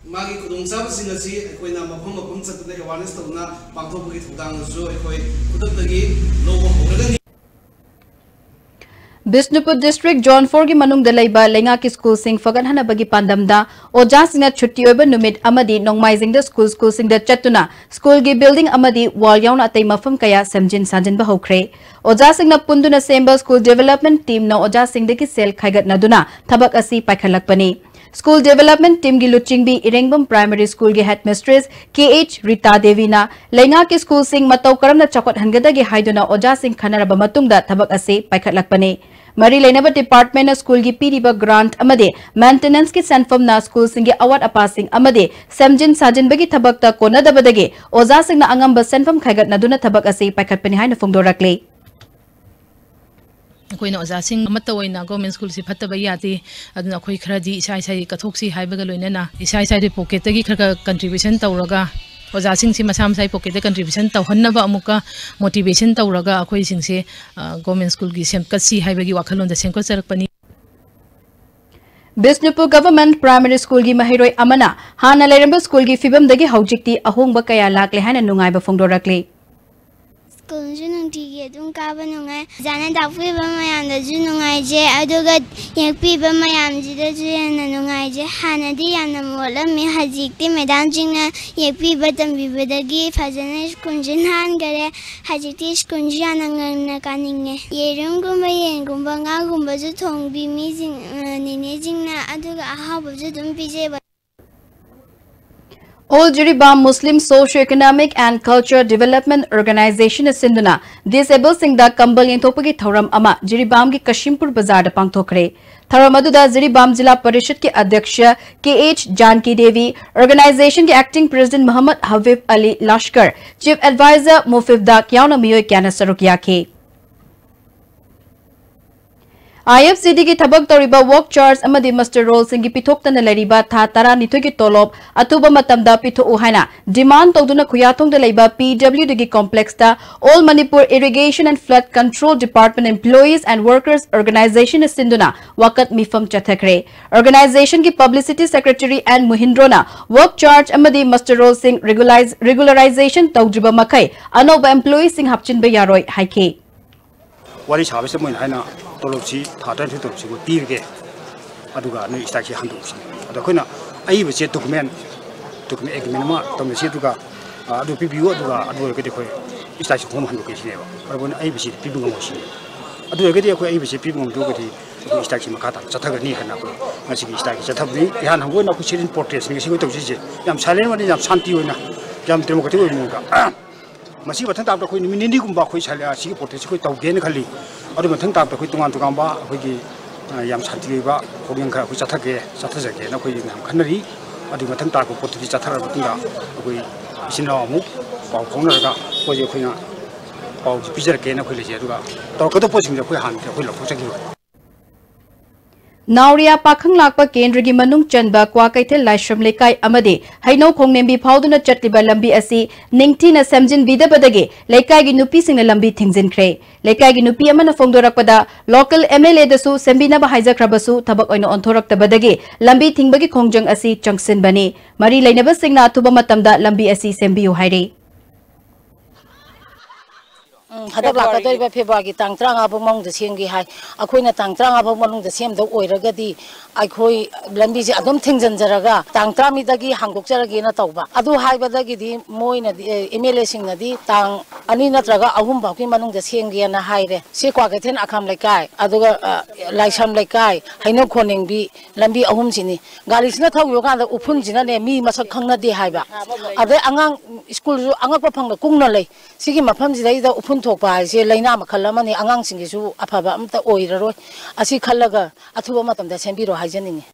ꯃꯥꯒꯤ ꯈꯨꯗꯣꯡꯆꯥꯕꯁꯤꯡ ꯑꯁꯤ ꯑꯩꯈꯣꯏꯅ ꯃꯐꯝ ꯃꯐꯝ ꯆꯠꯇꯨꯅ awareness ꯇꯧꯗꯨꯅ ꯄꯥꯡꯊꯣꯛꯄꯒꯤ ꯊꯧꯗꯥꯡ ꯑꯗꯨꯁꯨ ꯑꯩꯈꯣꯏ ꯈꯨꯗꯛꯇꯒꯤ ꯂꯧꯕ ꯍꯧꯔꯒꯅꯤ꯫ ꯕꯤꯁꯅꯨꯄꯨꯔ district zone four ꯒꯤ ꯃꯅꯨꯡꯗ ꯂꯩꯕ ꯂꯩꯉꯥꯛꯀꯤ ꯁ꯭ꯀꯨꯜꯁꯤꯡ ꯐꯒꯠꯍꯟꯅꯕꯒꯤ ꯄꯥꯟꯗꯝꯗ ꯑꯣꯖꯥꯁꯤꯡꯅ ꯁꯨꯇꯤ ꯑꯣꯏꯕ ꯅꯨꯃꯤꯠ ꯑꯃꯗꯤ ꯅꯣꯡꯃꯥꯏꯖꯤꯡꯗ ꯁ꯭ꯀꯨꯜ ꯁ꯭ꯀꯨꯜꯁꯤꯡꯗ ꯆꯠꯇꯨꯅ ꯁ꯭ꯀꯨꯜꯒꯤ building ꯑꯃꯗꯤ wall ꯌꯥꯎꯅ ꯑꯇꯩ ꯃꯐꯝ ꯀꯌꯥ ꯁꯦꯝꯖꯤꯟ ꯁꯥꯖꯤꯟꯕ ꯍꯧꯈ꯭ꯔꯦ꯫ ꯑꯣꯖꯥꯁꯤꯡꯅ ꯄꯨꯟꯗꯨꯅ ꯁꯦꯝꯕ school development team ꯅ ꯑꯣꯖꯥꯁꯤꯡꯗꯒꯤ ꯁꯦꯜ ꯈꯥꯏꯒꯠꯅꯗꯨꯅ ꯊꯕꯛ ꯑꯁꯤ ꯄꯥꯏꯈꯠꯂꯛꯄꯅꯤ꯫ School development team ꯒꯤ ꯂꯨꯆꯤꯡꯕꯤ ꯏꯔꯦꯡꯕꯝ Primary School ꯒꯤ headmistress ꯀꯦ ꯑꯩꯆ ꯔꯤꯇꯥ ꯗꯦꯕꯤꯅ ꯂꯩꯉꯥꯛꯀꯤ ꯁ꯭ꯀꯨꯜꯁꯤꯡ ꯃꯇꯧ ꯀꯔꯝꯅ ꯆꯥꯎꯈꯠꯍꯟꯒꯗꯒꯦ ꯍꯥꯏꯗꯨꯅ ꯑꯣꯖꯥꯁꯤꯡ ꯈꯟꯅꯔꯕ ꯃꯇꯨꯡꯗ ꯊꯕꯛ ꯑꯁꯤ ꯄꯥꯏꯈꯠꯂꯛꯄꯅꯤ꯫ ꯃꯔꯤ ꯂꯩꯅꯕ department ꯅ ꯁ꯭ꯀꯨꯜꯒꯤ ꯄꯤꯔꯤꯕ grant ꯑꯃꯗꯤ maintenance ꯀꯤ ꯁꯦꯟꯐꯝꯅ ꯁ꯭ꯀꯨꯜꯁꯤꯡꯒꯤ ꯑꯋꯥꯠ ꯑꯄꯥꯁꯤꯡ ꯑꯃꯗꯤ ꯁꯦꯝꯖꯤꯟ ꯁꯥꯖꯤꯟꯕꯒꯤ ꯊꯕꯛꯇ ꯀꯣꯟꯅꯗꯕꯗꯒꯤ ꯑꯣꯖꯥꯁꯤꯡꯅ ꯑꯉꯝꯕ ꯁꯦꯟꯐꯝ ꯈꯥꯏꯒꯠꯅꯗꯨꯅ ꯊꯕꯛ ꯑꯁꯤ ꯄꯥꯏꯈꯠꯄꯅꯤ ꯍꯥꯏꯅ ꯐꯣꯡꯗꯣꯔꯛꯂꯤ꯫ ꯑꯩꯈꯣꯏꯅ ꯑꯣꯖꯥꯁꯤꯡ ꯑꯃꯠꯇ ꯑꯣꯏꯅ government ꯁ꯭ꯀꯨꯜꯁꯤ ꯐꯠꯇꯕ ꯌꯥꯗꯦ꯫ ꯑꯗꯨꯅ ꯑꯩꯈꯣꯏ ꯈꯔꯗꯤ ꯏꯁꯥ ꯏꯁꯥꯒꯤ ꯀꯠꯊꯣꯛꯁꯤ ꯍꯥꯏꯕꯒ ꯂꯣꯏꯅꯅ ꯏꯁꯥ ꯏꯁꯥꯒꯤ pocket ꯇꯒꯤ ꯈꯔ ꯈꯔ contribution ꯇꯧꯔꯒ ꯑꯣꯖꯥꯁꯤꯡꯁꯤ ꯃꯁꯥ ꯃꯁꯥꯒꯤ pocket ꯇ contribution ꯇꯧꯍꯟꯅꯕ ꯑꯃꯨꯛꯀ motivation ꯇꯧꯔꯒ ꯑꯩꯈꯣꯏꯁꯤꯡꯁꯦ, ꯑ, government ꯁ꯭ꯀꯨꯜꯒꯤ ꯁꯦꯝꯒꯠꯁꯤ ꯍꯥꯏꯕꯒꯤ ꯋꯥꯈꯜꯂꯣꯟꯗ ꯁꯦꯝꯒꯠꯆꯔꯛꯄꯅꯤ꯫ ꯕꯤꯁꯅꯨꯄꯨꯔ Government Primary School ꯒꯤ ꯃꯍꯩꯔꯣꯏ ꯑꯃꯅ ꯍꯥꯟꯅ ꯂꯩꯔꯝꯕ ꯁ꯭ꯀꯨꯜꯒꯤ ꯐꯤꯕꯝꯗꯒꯤ ꯍꯧꯖꯤꯛꯇꯤ ꯑꯍꯣꯡꯕ ꯀꯌꯥ ꯂꯥꯛꯂꯦ ꯍꯥꯏꯅ ꯅꯨꯡꯉꯥꯏꯕ ꯐꯣꯡꯗꯣꯔꯛꯂꯤ꯫ ꯁ꯭ꯀꯨꯜꯁꯨ ꯅꯨꯡꯇꯤꯒꯤ ꯑꯗꯨꯝ ꯀꯥꯕ ꯅꯨꯡꯉꯥꯏ꯫ ꯑꯣꯖꯥꯅ ꯇꯥꯛꯄꯤꯕ ꯃꯌꯥꯝꯗꯁꯨ ꯅꯨꯡꯉꯥꯏꯖꯩ, ꯑꯗꯨꯒ ꯌꯦꯛꯄꯤꯕ ꯃꯌꯥꯝꯁꯤꯗꯁꯨ ꯍꯦꯟꯅ ꯅꯨꯡꯉꯥꯏꯖꯩ꯫ ꯍꯥꯟꯅꯗꯤ ꯌꯥꯝꯅ ꯃꯣꯠꯂꯝꯃꯤ, ꯍꯧꯖꯤꯛꯇꯤ ꯃꯦꯗꯥꯝꯁꯤꯡꯅ ꯌꯦꯛꯄꯤꯕ ꯇꯝꯕꯤꯕꯗꯒꯤ ꯐꯖꯅ ꯁ꯭ꯀꯨꯜꯁꯨ ꯅꯥꯟꯈꯔꯦ꯫ ꯍꯧꯖꯤꯛꯇꯤ ꯁ꯭ꯀꯨꯜꯁꯨ ꯌꯥꯝꯅ ꯉꯟꯅ ꯀꯥꯅꯤꯡꯉꯦ꯫ ꯌꯦꯔꯨꯝꯒꯨꯝꯕ, ꯌꯦꯟꯒꯨꯝꯕ, ꯉꯥꯒꯨꯝꯕꯁꯨ ꯊꯣꯡꯕꯤ ꯃꯤꯁꯤꯡ, ꯑ, ꯅꯦꯅꯦꯁꯤꯡꯅ, ꯑꯗꯨꯒ ꯑꯍꯥꯎꯕꯁꯨ ꯑꯗꯨꯝ ꯄꯤꯖꯩ꯫ All Jiribam Muslim Socio-Economic and Cultural Development Organization ꯅ ꯁꯤꯟꯗꯨꯅ disabled ꯁꯤꯡꯗ ꯀꯝꯕꯜ ꯌꯦꯟꯊꯣꯛꯄꯒꯤ ꯊꯧꯔꯝ ꯑꯃ ꯖꯤꯔꯤꯕꯥꯝꯒꯤ ꯀꯁꯤꯝꯄꯨꯔ ꯕꯖꯥꯔꯗ ꯄꯥꯡꯊꯣꯛꯈ꯭ꯔꯦ꯫ ꯊꯧꯔꯝ ꯑꯗꯨꯗ ꯖꯤꯔꯤꯕꯥꯝ ꯖꯤꯂꯥ ꯄꯔꯤꯁꯠꯀꯤ ꯑꯗ꯭ꯌꯛꯁ ꯀꯦ ꯑꯩꯆ ꯖꯥꯟꯀꯤ ꯗꯦꯕꯤ, organization ꯒꯤ acting president ꯃꯣꯍꯝꯃꯗ ꯍꯕꯤꯕ ꯑꯂꯤ ꯂꯥꯁꯀꯔ, chief advisor ꯃꯨꯐꯤꯕ ꯗꯥꯛ ꯌꯥꯎꯅ ꯃꯤꯑꯣꯏ ꯀꯌꯥꯅ ꯁꯔꯨꯛ ꯌꯥꯈꯤ꯫ IFCDꯒꯤ ꯊꯕꯛ ꯇꯧꯔꯤꯕ work charge ꯑꯃꯗꯤ muster rollꯁꯤꯡꯒꯤ ꯄꯤꯊꯣꯛꯇꯅ ꯂꯩꯔꯤꯕ ꯊꯥ ꯇꯔꯥꯅꯤꯊꯣꯏꯒꯤ ꯇꯣꯂꯣꯞ ꯑꯊꯨꯕ ꯃꯇꯝꯗ ꯄꯤꯊꯣꯛꯎ ꯍꯥꯏꯅ demand ꯇꯧꯗꯨꯅ ꯈꯨꯌꯥꯊꯣꯡꯗ ꯂꯩꯕ PWDꯒꯤ complexꯇ All Manipur Irrigation and Flood Control Department Employees and Workers Organizationꯅ ꯁꯤꯟꯗꯨꯅ ꯋꯥꯀꯠ ꯃꯤꯐꯝ ꯆꯠꯊꯈ꯭ꯔꯦ꯫ Organizationꯒꯤ publicity secretary N ꯃꯨꯍꯤꯟꯗ꯭ꯔꯣꯅ work charge ꯑꯃꯗꯤ muster rollꯁꯤꯡ regularize- regularization ꯇꯧꯗ꯭ꯔꯤꯕ ꯃꯈꯩ ꯑꯅꯧꯕ employeeꯁꯤꯡ ꯍꯥꯞꯆꯤꯟꯕ ꯌꯥꯔꯣꯏ ꯍꯥꯏꯈꯤ꯫ ꯋꯥꯔꯤ ꯁꯥꯕꯁꯤꯗ ꯃꯣꯏꯅ ꯍꯥꯏꯅ ꯇꯣꯂꯣꯞꯁꯤ ꯊꯥ ꯇꯔꯥꯅꯤꯊꯣꯏ ꯇꯣꯂꯣꯞꯁꯤ ꯑꯩꯈꯣꯏ ꯄꯤꯔꯒꯦ, ꯑꯗꯨꯒ ꯅꯣꯏ strikeꯁꯤ ꯍꯟꯗꯣꯛꯁꯤ꯫ ꯑꯗꯣ ꯑꯩꯈꯣꯏꯅ ꯑꯏꯕꯁꯦ document document agreement ꯑꯃ ꯇꯧꯅꯁꯤ, ꯑꯗꯨꯒ ꯑ, ꯑꯗꯨ ꯄꯤꯕꯤꯌꯨ, ꯑꯗꯨꯒ ꯑꯗꯨ ꯑꯣꯏꯔꯒꯗꯤ ꯑꯩꯈꯣꯏ strikeꯁꯤ ꯈꯣꯡ ꯍꯟꯗꯣꯛꯀꯦ ꯁꯤꯅꯦꯕ꯫ ꯑꯗꯨꯕꯨ ꯑꯩꯅ ꯑꯏꯕꯁꯤ ꯄꯤꯕ ꯉꯝꯃꯣꯏ ꯁꯤꯅꯤ꯫ ꯑꯗꯨ ꯑꯣꯏꯔꯒꯗꯤ ꯑꯩꯈꯣꯏ ꯑꯏꯕꯁꯤ ꯄꯤꯕ ꯉꯝꯗ꯭ꯔꯒꯗꯤ ꯑꯩꯈꯣꯏ strikeꯁꯤ ꯃꯈꯥ ꯇꯥꯅ ꯆꯠꯊꯒꯅꯤ ꯍꯥꯏꯅ ꯑꯩꯈꯣꯏ ꯉꯁꯤꯒꯤ strikeꯁꯤ ꯆꯠꯊꯕꯅꯤ꯫ ꯏꯍꯥꯟ ꯍꯥꯟꯕ ꯑꯣꯏꯅ ꯑꯩꯈꯣꯏ sit-in protest ꯉꯁꯤ ꯑꯩꯈꯣꯏ ꯇꯧꯖꯔꯤꯁꯦ ꯌꯥꯝ silent ꯑꯣꯏꯅ, ꯌꯥꯝ ꯁꯥꯟꯇꯤ ꯑꯣꯏꯅ, ꯌꯥꯝ democratic ꯑꯣꯏꯕ ꯃꯑꯣꯡꯗ꯫ ꯃꯁꯤ ꯃꯊꯪ ꯇꯥꯕꯗ ꯑꯩꯈꯣꯏ ꯅꯨꯃꯤꯠ ꯅꯤꯅꯤꯒꯨꯝꯕ ꯑꯩꯈꯣꯏ ꯁꯥꯏ-, ꯑ, ꯁꯤꯒꯤ protestꯁꯤ ꯑꯩꯈꯣꯏ ꯇꯧꯒꯦꯅ ꯈꯜꯂꯤ꯫ ꯑꯗꯨ ꯃꯊꯪ ꯇꯥꯕꯗ ꯑꯩꯈꯣꯏ ꯇꯣꯉꯥꯟ ꯇꯣꯉꯥꯟꯕ ꯑꯩꯈꯣꯏꯒꯤ, ꯑ, ꯌꯥꯝ ꯁꯥꯟꯇꯤ ꯑꯣꯏꯕ ꯍꯣꯡꯖꯪ ꯈꯔ ꯑꯩꯈꯣꯏ ꯆꯠꯊꯒꯦ, ꯆꯠꯊꯖꯒꯦꯅ ꯑꯩꯈꯣꯏ ꯃꯌꯥꯝ ꯈꯟꯅꯔꯤ꯫ ꯑꯗꯨꯒꯤ ꯃꯊꯪ ꯇꯥꯔꯛꯄ protestꯁꯤ ꯆꯠꯊꯔꯕ ꯃꯇꯨꯡꯗ ꯑꯩꯈꯣꯏ ꯏꯆꯤꯟ ꯏꯅꯥꯎ ꯑꯃꯨꯛ ꯄꯥꯎ ꯐꯥꯎꯅꯔꯒ ꯑꯩꯈꯣꯏꯁꯦ ꯑꯩꯈꯣꯏꯅ ꯄꯥꯎꯁꯤ ꯄꯤꯖꯔꯛꯀꯦꯅ ꯑꯩꯈꯣꯏ ꯂꯩꯖꯩ꯫ ꯑꯗꯨꯒ ꯇꯧꯔꯛꯀꯗꯕ ꯄꯣꯠꯁꯤꯡꯁꯦ ꯑꯩꯈꯣꯏ ꯍꯥꯟꯅꯗꯤ ꯑꯩꯈꯣꯏ ꯂꯧꯊꯣꯛꯆꯈꯤꯕ꯫ ꯅꯥꯎꯔꯤꯌꯥ ꯄꯥꯈꯪ ꯂꯥꯛꯄ ꯀꯦꯟꯗ꯭ꯔꯒꯤ ꯃꯅꯨꯡ ꯆꯟꯕ ꯀ꯭ꯋꯥꯀꯩꯊꯦꯜ ꯂꯥꯏꯁ꯭ꯔꯝ ꯂꯩꯀꯥꯏ ꯑꯃꯗꯤ ꯍꯩꯅꯧ ꯈꯣꯡꯅꯦꯝꯕꯤ ꯐꯥꯎꯗꯨꯅ ꯆꯠꯂꯤꯕ ꯂꯝꯕꯤ ꯑꯁꯤ ꯅꯤꯡꯊꯤꯅ ꯁꯦꯝꯖꯤꯟꯕꯤꯗꯕꯗꯒꯤ ꯂꯩꯀꯥꯏꯒꯤ ꯅꯨꯄꯤꯁꯤꯡꯅ ꯂꯝꯕꯤ ꯊꯤꯡꯖꯤꯟꯈ꯭ꯔꯦ꯫ ꯂꯩꯀꯥꯏꯒꯤ ꯅꯨꯄꯤ ꯑꯃꯅ ꯐꯣꯡꯗꯣꯔꯛꯄꯗ, local MLAꯗꯁꯨ ꯁꯦꯝꯕꯤꯅꯕ ꯍꯥꯏꯖꯈ꯭ꯔꯕꯁꯨ ꯊꯕꯛ ꯑꯣꯏꯅ ꯑꯣꯟꯊꯣꯔꯛꯇꯕꯗꯒꯤ ꯂꯝꯕꯤ ꯊꯤꯡꯕꯒꯤ ꯈꯣꯡꯖꯪ ꯑꯁꯤ ꯆꯪꯁꯤꯟꯕꯅꯤ꯫ ꯃꯔꯤ ꯂꯩꯅꯕꯁꯤꯡꯅ ꯑꯊꯨꯕ ꯃꯇꯝꯗ ꯂꯝꯕꯤ ꯑꯁꯤ ꯁꯦꯝꯕꯤꯌꯨ ꯍꯥꯏꯔꯤ꯫ ꯎꯝ, ꯍꯟꯗꯛ ꯂꯥꯛꯀꯗꯧꯔꯤꯕ ꯐꯦꯕ꯭ꯔꯨꯋꯥꯔꯤꯒꯤ ꯇꯥꯡ ꯇꯔꯥꯃꯉꯥ ꯐꯥꯎ ꯃꯅꯨꯡꯗ ꯁꯦꯝꯒꯦ ꯍꯥꯏ꯫ ꯑꯩꯈꯣꯏꯅ ꯇꯥꯡ ꯇꯔꯥꯃꯉꯥ ꯐꯥꯎ ꯃꯅꯨꯡꯗ ꯁꯦꯝꯗꯧ ꯑꯣꯏꯔꯒꯗꯤ ꯑꯩꯈꯣꯏ ꯂꯝꯕꯤꯁꯦ ꯑꯗꯨꯝ ꯊꯤꯡꯖꯤꯟꯖꯔꯒ ꯇꯥꯡ ꯇꯔꯥꯃꯔꯤꯗꯒꯤ ꯍꯥꯡꯗꯣꯛꯆꯔꯒꯦꯅ ꯇꯧꯕ꯫ ꯑꯗꯨ ꯍꯥꯏꯕꯗꯒꯤꯗꯤ ꯃꯣꯏꯅꯗꯤ, ꯑꯦ, MLAꯁꯤꯡꯅꯗꯤ ꯇꯥꯡ ꯑꯅꯤ ꯅꯠꯇ꯭ꯔꯒ ꯑꯍꯨꯝ ꯐꯥꯎꯒꯤ ꯃꯅꯨꯡꯗ ꯁꯦꯝꯒꯦꯅ ꯍꯥꯏꯔꯦ꯫ ꯁꯤ ꯀ꯭ꯋꯥꯀꯩꯊꯦꯜ ꯑꯈꯥꯝ ꯂꯩꯀꯥꯏ, ꯑꯗꯨꯒ, ꯑ, ꯂꯥꯏꯁ꯭ꯔꯝ ꯂꯩꯀꯥꯏ, ꯍꯩꯅꯧ ꯈꯣꯟꯅꯦꯡꯕꯤ, ꯂꯝꯕꯤ ꯑꯍꯨꯝꯁꯤꯅꯤ꯫ ꯒꯥꯔꯤꯁꯤꯅ ꯊꯧꯈꯤꯕ ꯀꯥꯟꯗ ꯎꯐꯨꯟꯁꯤꯅꯅꯦ ꯃꯤ ꯃꯁꯛ ꯈꯪꯅꯗꯦ ꯍꯥꯏꯕ꯫ ꯑꯗꯩ ꯑꯉꯥꯡ ꯁ꯭ꯀꯨꯜꯁꯨ ꯑꯉꯛꯄ ꯐꯪꯅ ꯀꯨꯡꯅ ꯂꯩ꯫ ꯁꯤꯒꯤ ꯃꯐꯝꯁꯤꯗꯩꯗ ꯎꯐꯨꯟ ꯊꯣꯛꯄ ꯍꯥꯏꯁꯦ ꯂꯥꯏꯅꯥ ꯃꯈꯜ ꯑꯃꯅꯤ, ꯑꯉꯥꯡꯁꯤꯡꯒꯤꯁꯨ ꯑꯐꯕ ꯑꯝꯇ ꯑꯣꯏꯔꯔꯣꯏ꯫ ꯑꯁꯤ ꯈꯜꯂꯒ ꯑꯊꯨꯕ ꯃꯇꯝꯗ ꯁꯦꯝꯕꯤꯔꯣ ꯍꯥꯏꯖꯅꯤꯡꯉꯤ꯫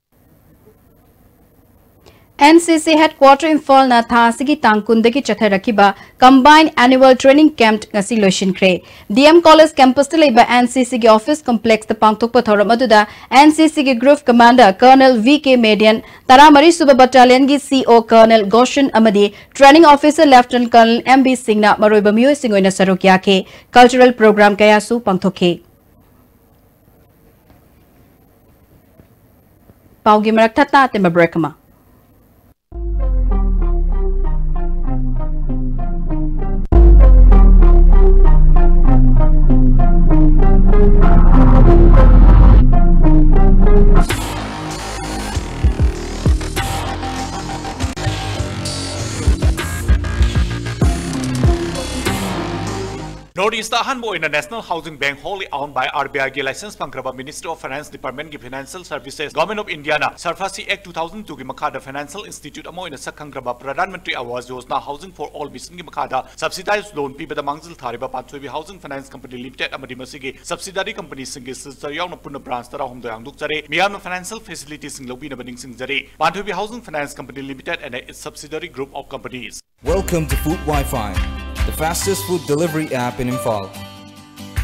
NCC Headquarter ꯏꯝꯐꯥꯜꯅ ꯊꯥ ꯑꯁꯤꯒꯤ ꯇꯥꯡ ꯀꯨꯟꯗꯒꯤ ꯆꯠꯊꯔꯛꯈꯤꯕ Combined Annual Training Camp ꯉꯁꯤ ꯂꯣꯏꯁꯤꯟꯈ꯭ꯔꯦ꯫ DM College campus ꯇ ꯂꯩꯕ NCC ꯒꯤ office complex ꯇ ꯄꯥꯡꯊꯣꯛꯄ ꯊꯧꯔꯝ ꯑꯗꯨꯗ NCC ꯒꯤ Group Commander Colonel V K Median, ꯇꯔꯥꯃꯔꯤ ꯁꯨꯕ Battalion ꯒꯤ CO Colonel Goshen ꯑꯃꯗꯤ Training Officer Lieutenant Colonel M B ꯁꯤꯡꯅ ꯃꯔꯨꯑꯣꯏꯕ ꯃꯤꯑꯣꯏꯁꯤꯡ ꯑꯣꯏꯅ ꯁꯔꯨꯛ ꯌꯥꯈꯤ꯫ Cultural program ꯀꯌꯥꯁꯨ ꯄꯥꯡꯊꯣꯛꯈꯤ꯫ ꯄꯥꯎꯒꯤ ꯃꯔꯛ ꯊꯠꯅ ꯑꯇꯦꯟꯕ break ꯑꯃ꯫ North East ꯇ ꯑꯍꯥꯟꯕ ꯑꯣꯏꯅ National Housing Bank, wholly owned by RBI ꯒꯤ license ꯐꯪꯈ꯭ꯔꯕ Ministry of Finance Department ꯒꯤ Financial Services, Government of India ꯅ SARFAESI Act two thousand two ꯒꯤ ꯃꯈꯥꯗ financial institute ꯑꯃ ꯑꯣꯏꯅ ꯁꯛ ꯈꯪꯈ꯭ꯔꯕ Pradhan Mantri Awas Yojana Housing for All mission ꯒꯤ ꯃꯈꯥꯗ subsidized loan ꯄꯤꯕꯗ ꯃꯥꯡꯖꯤꯜ ꯊꯥꯔꯤꯕ ꯄꯥꯟꯊꯣꯏꯕꯤ Housing Finance Company Limited ꯑꯃꯗꯤ ꯃꯁꯤꯒꯤ subsidiary company ꯁꯤꯡꯒꯤ signature ꯌꯥꯎꯅ ꯄꯨꯟꯅ branch ꯇꯔꯥꯍꯨꯝꯗꯣꯏ ꯍꯥꯡꯗꯣꯛꯆꯔꯦ꯫ ꯃꯤꯌꯥꯝꯅ financial facility ꯁꯤꯡ ꯂꯧꯕꯤꯅꯕ ꯅꯤꯡꯁꯤꯡꯖꯔꯤ꯫ ꯄꯥꯟꯊꯣꯏꯕꯤ Housing Finance Company Limited and its subsidiary group of companies. Welcome to Food Wi-Fi, the fastest food delivery app in Imphal.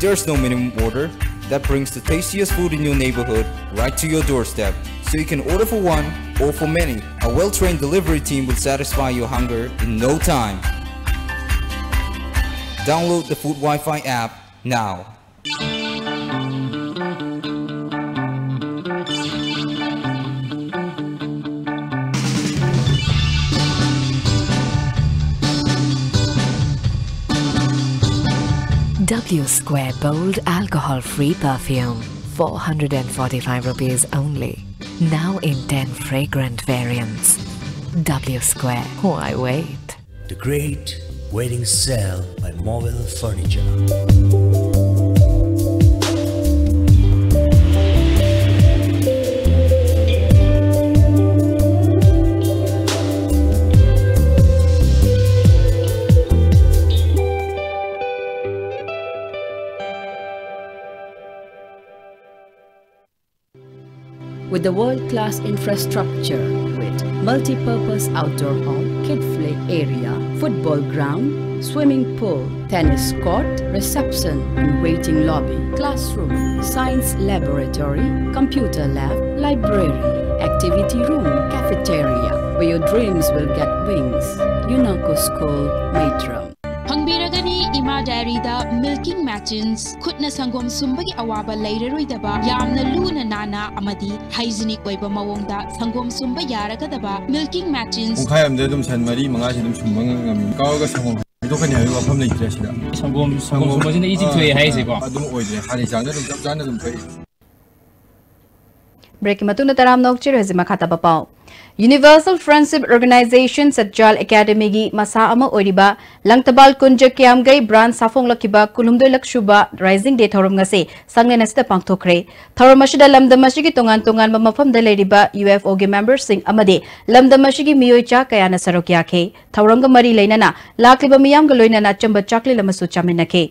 There's no minimum order that brings the tastiest food in your neighborhood right to your doorstep. So you can order for one or for many. A well-trained delivery team will satisfy your hunger in no time. Download the Food Wi-Fi app now. W Square Bold Alcohol Free Perfume, four hundred and forty-five rupees only. Now in ten fragrant variants. W Square, why wait? The Great Wedding Sale by Mobile Furniture. with a world-class infrastructure with multi-purpose outdoor hall, kid play area, football ground, swimming pool, tennis court, reception and waiting lobby, classroom, science laboratory, computer lab, library, activity room, cafeteria, where your dreams will get wings. Yunako School, Maitram. ꯐꯪꯕꯤꯔꯒꯅꯤ ꯏꯃꯥ ꯗꯥꯏꯔꯤꯗ milking machines. ꯈꯨꯠꯅ ꯁꯪꯒꯣꯝ ꯁꯨꯝꯕꯒꯤ ꯑꯋꯥꯕ ꯂꯩꯔꯔꯣꯏꯗꯕ, ꯌꯥꯝꯅ ꯂꯨꯅ ꯅꯥꯟꯅ ꯑꯃꯗꯤ hygienic ꯑꯣꯏꯕ ꯃꯑꯣꯡꯗ ꯁꯪꯒꯣꯝ ꯁꯨꯝꯕ ꯌꯥꯔꯒꯗꯕ ꯃꯤꯜꯀꯤꯡ ꯃꯦꯆꯤꯟꯁ꯫ ꯄꯨꯡꯈꯥꯏ ꯑꯃꯗ ꯑꯗꯨꯝ ꯁꯟ ꯃꯔꯤ ꯃꯉꯥꯁꯤ ꯑꯗꯨꯝ ꯁꯨꯝꯕ ꯉꯝꯃꯤ꯫ ꯀꯥꯎꯔꯒ ꯁꯪꯒꯣꯝ ꯍꯩꯗꯣꯛꯀꯅꯤ ꯍꯥꯏꯕꯒꯤ ꯋꯥꯐꯝ ꯂꯩꯇ꯭ꯔꯦ ꯁꯤꯗ꯫ ꯁꯪꯒꯣꯝ, ꯁꯪꯒꯣꯝ ꯁꯪꯒꯣꯝ꯫ ꯁꯨꯝꯕꯁꯤꯅ ꯏꯆꯤꯛ ꯊꯣꯛꯑꯦ ꯍꯥꯏꯁꯦꯀꯣ꯫ ꯑꯗꯨꯝ ꯑꯣꯏꯗ꯭ꯔꯦ, ꯍꯥꯟꯅꯒꯤ ꯆꯥꯡꯗ ꯑꯗꯨꯝ ꯆꯞ ꯆꯥꯅ ꯑꯗꯨꯝ ꯊꯣꯛꯏ꯫ ꯕ꯭ꯔꯦꯛꯀꯤ ꯃꯇꯨꯡꯗ ꯇꯔꯥꯝꯅ ꯑꯣꯛꯆꯔꯤ꯫ ꯍꯧꯖꯤꯛ ꯃꯈꯥ ꯇꯥꯕ ꯄꯥꯎ꯫ Universal Friendship Organization ꯁꯠꯆꯥꯜ ꯑꯦꯀꯥꯗꯃꯤꯒꯤ ꯃꯁꯥ ꯑꯃ ꯑꯣꯏꯔꯤꯕ ꯂꯪꯊꯕꯥꯜ ꯀꯨꯟꯖ ꯀꯤꯌꯥꯝꯒꯩ ꯕ꯭ꯔꯥꯟꯁ ꯁꯥꯐꯣꯡꯂꯛꯈꯤꯕ ꯀꯨꯟꯍꯨꯝꯗꯣꯏꯂꯛ ꯁꯨꯕ ꯔꯥꯏꯖꯤꯡ ꯗꯦ ꯊꯧꯔꯝ ꯉꯁꯤ ꯁꯪꯂꯦꯟ ꯑꯁꯤꯗ ꯄꯥꯡꯊꯣꯛꯈ꯭ꯔꯦ꯫ ꯊꯧꯔꯝ ꯑꯁꯤꯗ ꯂꯝꯗꯝ ꯑꯁꯤꯒꯤ ꯇꯣꯉꯥꯟ ꯇꯣꯉꯥꯟꯕ ꯃꯐꯝꯗ ꯂꯩꯔꯤꯕ ꯌꯨ ꯑꯦꯐ ꯑꯣꯒꯤ ꯃꯦꯝꯕꯔꯁꯤꯡ ꯑꯃꯗꯤ ꯂꯝꯗꯝ ꯑꯁꯤꯒꯤ ꯃꯤꯑꯣꯏ ꯆꯥ ꯀꯌꯥꯅ ꯁꯔꯨꯛ ꯌꯥꯈꯤ꯫ ꯊꯧꯔꯝꯒ ꯃꯔꯤ ꯂꯩꯅꯅ ꯂꯥꯛꯂꯤꯕ ꯃꯤꯌꯥꯝꯒ ꯂꯣꯏꯅꯅ ꯑꯆꯝꯕ ꯆꯥꯛꯂꯦꯟ ꯑꯃꯁꯨ ꯆꯥꯃꯤꯟꯅꯈꯤ꯫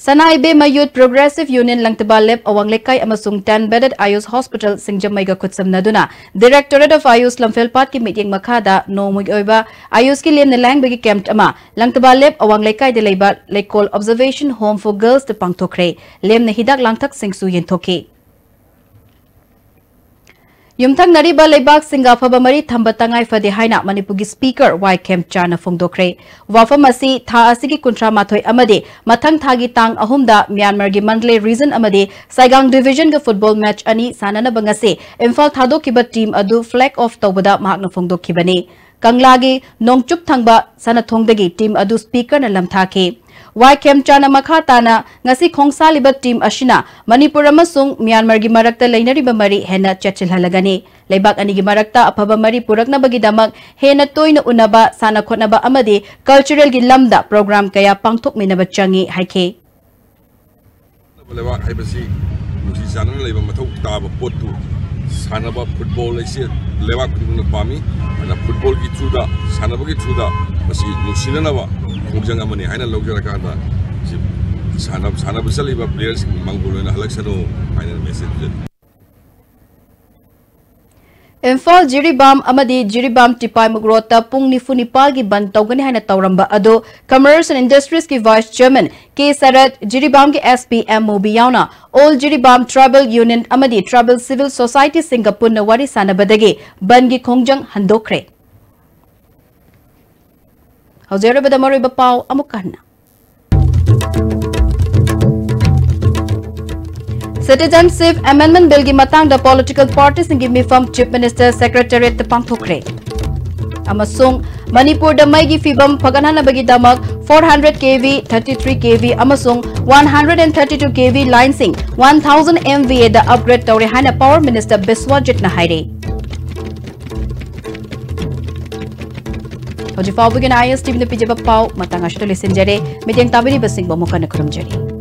ꯁꯅꯥ ꯏꯕꯦꯝꯃ Youth Progressive Union ꯂꯪꯊꯕꯥꯜ ꯂꯦꯞ ꯑꯋꯥꯡ ꯂꯩꯀꯥꯏ ꯑꯃꯁꯨꯡ ten bedded Ayush Hospital ꯁꯤꯡꯖꯃꯩꯒ ꯈꯨꯠꯁꯝꯅꯗꯨꯅ Directorate of Ayush ꯂꯝꯐꯦꯜꯄꯥꯠꯀꯤ ꯃꯤꯠꯌꯦꯡ ꯃꯈꯥꯗ ꯅꯣꯡꯃꯒꯤ ꯑꯣꯏꯕ ꯑꯌꯨꯁꯀꯤ ꯂꯦꯝꯅ ꯂꯥꯌꯦꯡꯕꯒꯤ ꯀꯦꯝꯞ ꯑꯃ ꯂꯪꯊꯕꯥꯜ ꯂꯦꯞ ꯑꯋꯥꯡ ꯂꯩꯀꯥꯏꯗ ꯂꯩꯕ ꯂꯩꯀꯣꯜ Observation Home for Girls ꯇ ꯄꯥꯡꯊꯣꯛꯈ꯭ꯔꯦ꯫ ꯂꯦꯝꯅ ꯍꯤꯗꯥꯛ ꯂꯥꯡꯊꯛꯁꯤꯡꯁꯨ ꯌꯦꯟꯊꯣꯛꯈꯤ꯫ ꯌꯨꯝꯊꯪꯅꯔꯤꯕ ꯂꯩꯕꯥꯛꯁꯤꯡꯒ ꯑꯐꯕ ꯃꯔꯤ ꯊꯝꯕ ꯇꯉꯥꯏ ꯐꯗꯦ ꯍꯥꯏꯅ ꯃꯅꯤꯄꯨꯔꯒꯤ ꯁ꯭ꯄꯤꯀꯔ ꯋꯥꯏ ꯈꯦꯝꯆꯥꯟꯅ ꯐꯣꯡꯗꯣꯛꯈ꯭ꯔꯦ꯫ ꯋꯥꯐꯝ ꯑꯁꯤ ꯊꯥ ꯑꯁꯤꯒꯤ ꯀꯨꯟꯊ꯭ꯔꯥ ꯃꯥꯊꯣꯏ ꯑꯃꯗꯤ ꯃꯊꯪ ꯊꯥꯒꯤ ꯇꯥꯡ ꯑꯍꯨꯝꯗ ꯃ꯭ꯌꯥꯟꯃꯥꯔꯒꯤ ꯃꯟꯗꯂꯦ ꯔꯤꯖꯟ ꯑꯃꯗꯤ ꯁꯥꯏꯒꯥꯡ ꯗꯤꯚꯤꯖꯟꯒ ꯐꯨꯠꯕꯣꯜ ꯃꯦꯆ ꯑꯅꯤ ꯁꯥꯟꯅꯅꯕ ꯉꯁꯤ ꯏꯝꯐꯥꯜ ꯊꯥꯗꯣꯛꯈꯤꯕ ꯇꯤꯝ ꯑꯗꯨ ꯐ꯭ꯂꯦꯒ ꯑꯣꯐ ꯇꯧꯕꯗ ꯃꯍꯥꯛꯅ ꯐꯣꯡꯗꯣꯛꯈꯤꯕꯅꯤ꯫ ꯀꯪꯂꯥꯒꯤ ꯅꯣꯡꯆꯨꯞ ꯊꯪꯕ ꯁꯅꯊꯣꯡꯗꯒꯤ ꯇꯤꯝ ꯑꯗꯨ ꯁ꯭ꯄꯤꯀꯔꯅ ꯂꯝꯊꯥꯈꯤ꯫ ꯋꯥꯏ ꯈꯦꯝꯆꯥꯟꯅ ꯃꯈꯥ ꯇꯥꯅ ꯉꯁꯤ ꯈꯣꯡꯁꯥꯜꯂꯤꯕ ꯇꯤꯝ ꯑꯁꯤꯅ ꯃꯅꯤꯄꯨꯔ ꯑꯃꯁꯨꯡ ꯃ꯭ꯌꯥꯟꯃꯥꯔꯒꯤ ꯃꯔꯛꯇ ꯂꯩꯅꯔꯤꯕ ꯃꯔꯤ ꯍꯦꯟꯅ ꯆꯦꯠꯁꯤꯜꯍꯜꯂꯒꯅꯤ꯫ ꯂꯩꯕꯥꯛ ꯑꯅꯤꯒꯤ ꯃꯔꯛꯇ ꯑꯐꯕ ꯃꯔꯤ ꯄꯨꯔꯛꯅꯕꯒꯤꯗꯃꯛ ꯍꯦꯟꯅ ꯇꯣꯏꯅ ꯎꯅꯕ, ꯁꯥꯟꯅ ꯈꯣꯠꯅꯕ ꯑꯃꯗꯤ ꯀꯜꯆꯔꯦꯜꯒꯤ ꯂꯝꯗ ꯄ꯭ꯔꯣꯒ꯭ꯔꯥꯝ ꯀꯌꯥ ꯄꯥꯡꯊꯣꯛꯃꯤꯟꯅꯕ ꯆꯪꯏ ꯍꯥꯏꯈꯤ꯫ ꯂꯩꯕꯥꯛ ꯍꯥꯏꯕꯁꯤ ꯅꯨꯡꯁꯤ ꯆꯥꯟꯅꯅ ꯂꯩꯕ ꯃꯊꯧ ꯇꯥꯕ ꯄꯣꯠꯇꯨ ꯁꯥꯟꯅꯕ ꯐꯨꯠꯕꯣꯜ ꯑꯁꯤ ꯂꯩꯕꯥꯛ ꯈꯨꯗꯤꯡꯃꯛꯅ ꯄꯥꯝꯃꯤ꯫ ꯑꯗꯨꯅ ꯐꯨꯠꯕꯣꯜꯒꯤ ꯊ꯭ꯔꯨꯗ, ꯁꯥꯟꯅꯕꯒꯤ ꯊ꯭ꯔꯨꯗ ꯃꯁꯤ ꯅꯨꯡꯁꯤꯅꯅꯕ ꯈꯣꯡꯖꯪ ꯑꯃꯅꯤ ꯍꯥꯏꯅ ꯂꯧꯖꯔꯀꯥꯟꯗ ꯁꯤ ꯁꯥꯟꯅ-, ꯁꯥꯟꯅꯕ ꯆꯠꯂꯤꯕ players ꯁꯤꯡ ꯃꯪꯒꯣꯜ ꯑꯣꯏꯅ ꯍꯜꯂꯛꯁꯅꯨ ꯍꯥꯏꯅ message ꯄꯤꯖꯔꯤ꯫ ꯏꯝꯐꯥꯜ ꯖꯤꯔꯤꯕꯥꯝ ꯑꯃꯗꯤ ꯖꯤꯔꯤꯕꯥꯝ ꯇꯤꯄꯥꯏꯃꯨꯛ ꯔꯣꯗꯇ ꯄꯨꯡ ꯅꯤꯐꯨ ꯅꯤꯄꯥꯜꯒꯤ ꯕꯟ ꯇꯧꯒꯅꯤ ꯍꯥꯏꯅ ꯇꯧꯔꯝꯕ ꯑꯗꯨ Commerce and Industries ꯀꯤ Vice Chairman ꯀꯦ ꯁꯔꯠ, ꯖꯤꯔꯤꯕꯥꯝꯒꯤ S P M ꯃꯨꯕꯤ ꯌꯥꯎꯅ All Jiribam Tribal Union ꯑꯃꯗꯤ Tribal Civil Society ꯁꯤꯡꯒ ꯄꯨꯟꯅ ꯋꯥꯔꯤ ꯁꯥꯟꯅꯕꯗꯒꯤ ꯕꯟꯒꯤ ꯈꯣꯡꯖꯪ ꯍꯟꯗꯣꯛꯈ꯭ꯔꯦ꯫ ꯍꯧꯖꯤꯛ ꯑꯔꯣꯏꯕꯗ ꯃꯔꯨꯑꯣꯏꯕ ꯄꯥꯎ ꯑꯃꯨꯛ ꯍꯟꯅ꯫ Citizenship Amendment Bill ꯒꯤ ꯃꯇꯥꯡꯗ political party ꯁꯤꯡꯒꯤ ꯃꯤꯐꯝ Chief Minister Secretariat ꯇ ꯄꯥꯡꯊꯣꯛꯈ꯭ꯔꯦ꯫ ꯑꯃꯁꯨꯡ ꯃꯅꯤꯄꯨꯔꯗ ꯃꯩꯒꯤ ꯐꯤꯕꯝ ꯐꯒꯠꯍꯟꯅꯕꯒꯤꯗꯃꯛ four hundred K V, thirty-three K V ꯑꯃꯁꯨꯡ one hundred and thirty-two K V line ꯁꯤꯡ one thousand M V A the upgrade ꯇꯧꯔꯦ ꯍꯥꯏꯅ Power Minister ꯕꯤꯁ꯭ꯋꯖꯤꯠꯅ ꯍꯥꯏꯔꯦ꯫ ꯍꯧꯖꯤꯛ ꯐꯥꯎꯕꯒꯤꯅ I S T V ꯅ ꯄꯤꯖꯕ ꯄꯥꯎ ꯃꯇꯥꯡ ꯑꯁꯤꯗ ꯂꯣꯏꯁꯤꯟꯖꯔꯦ꯫ ꯃꯤꯠꯌꯦꯡ ꯇꯥꯕꯤꯔꯤꯕꯁꯤꯡꯕꯨ ꯑꯃꯨꯛ ꯍꯟꯅ ꯈꯨꯔꯨꯝꯖꯔꯤ꯫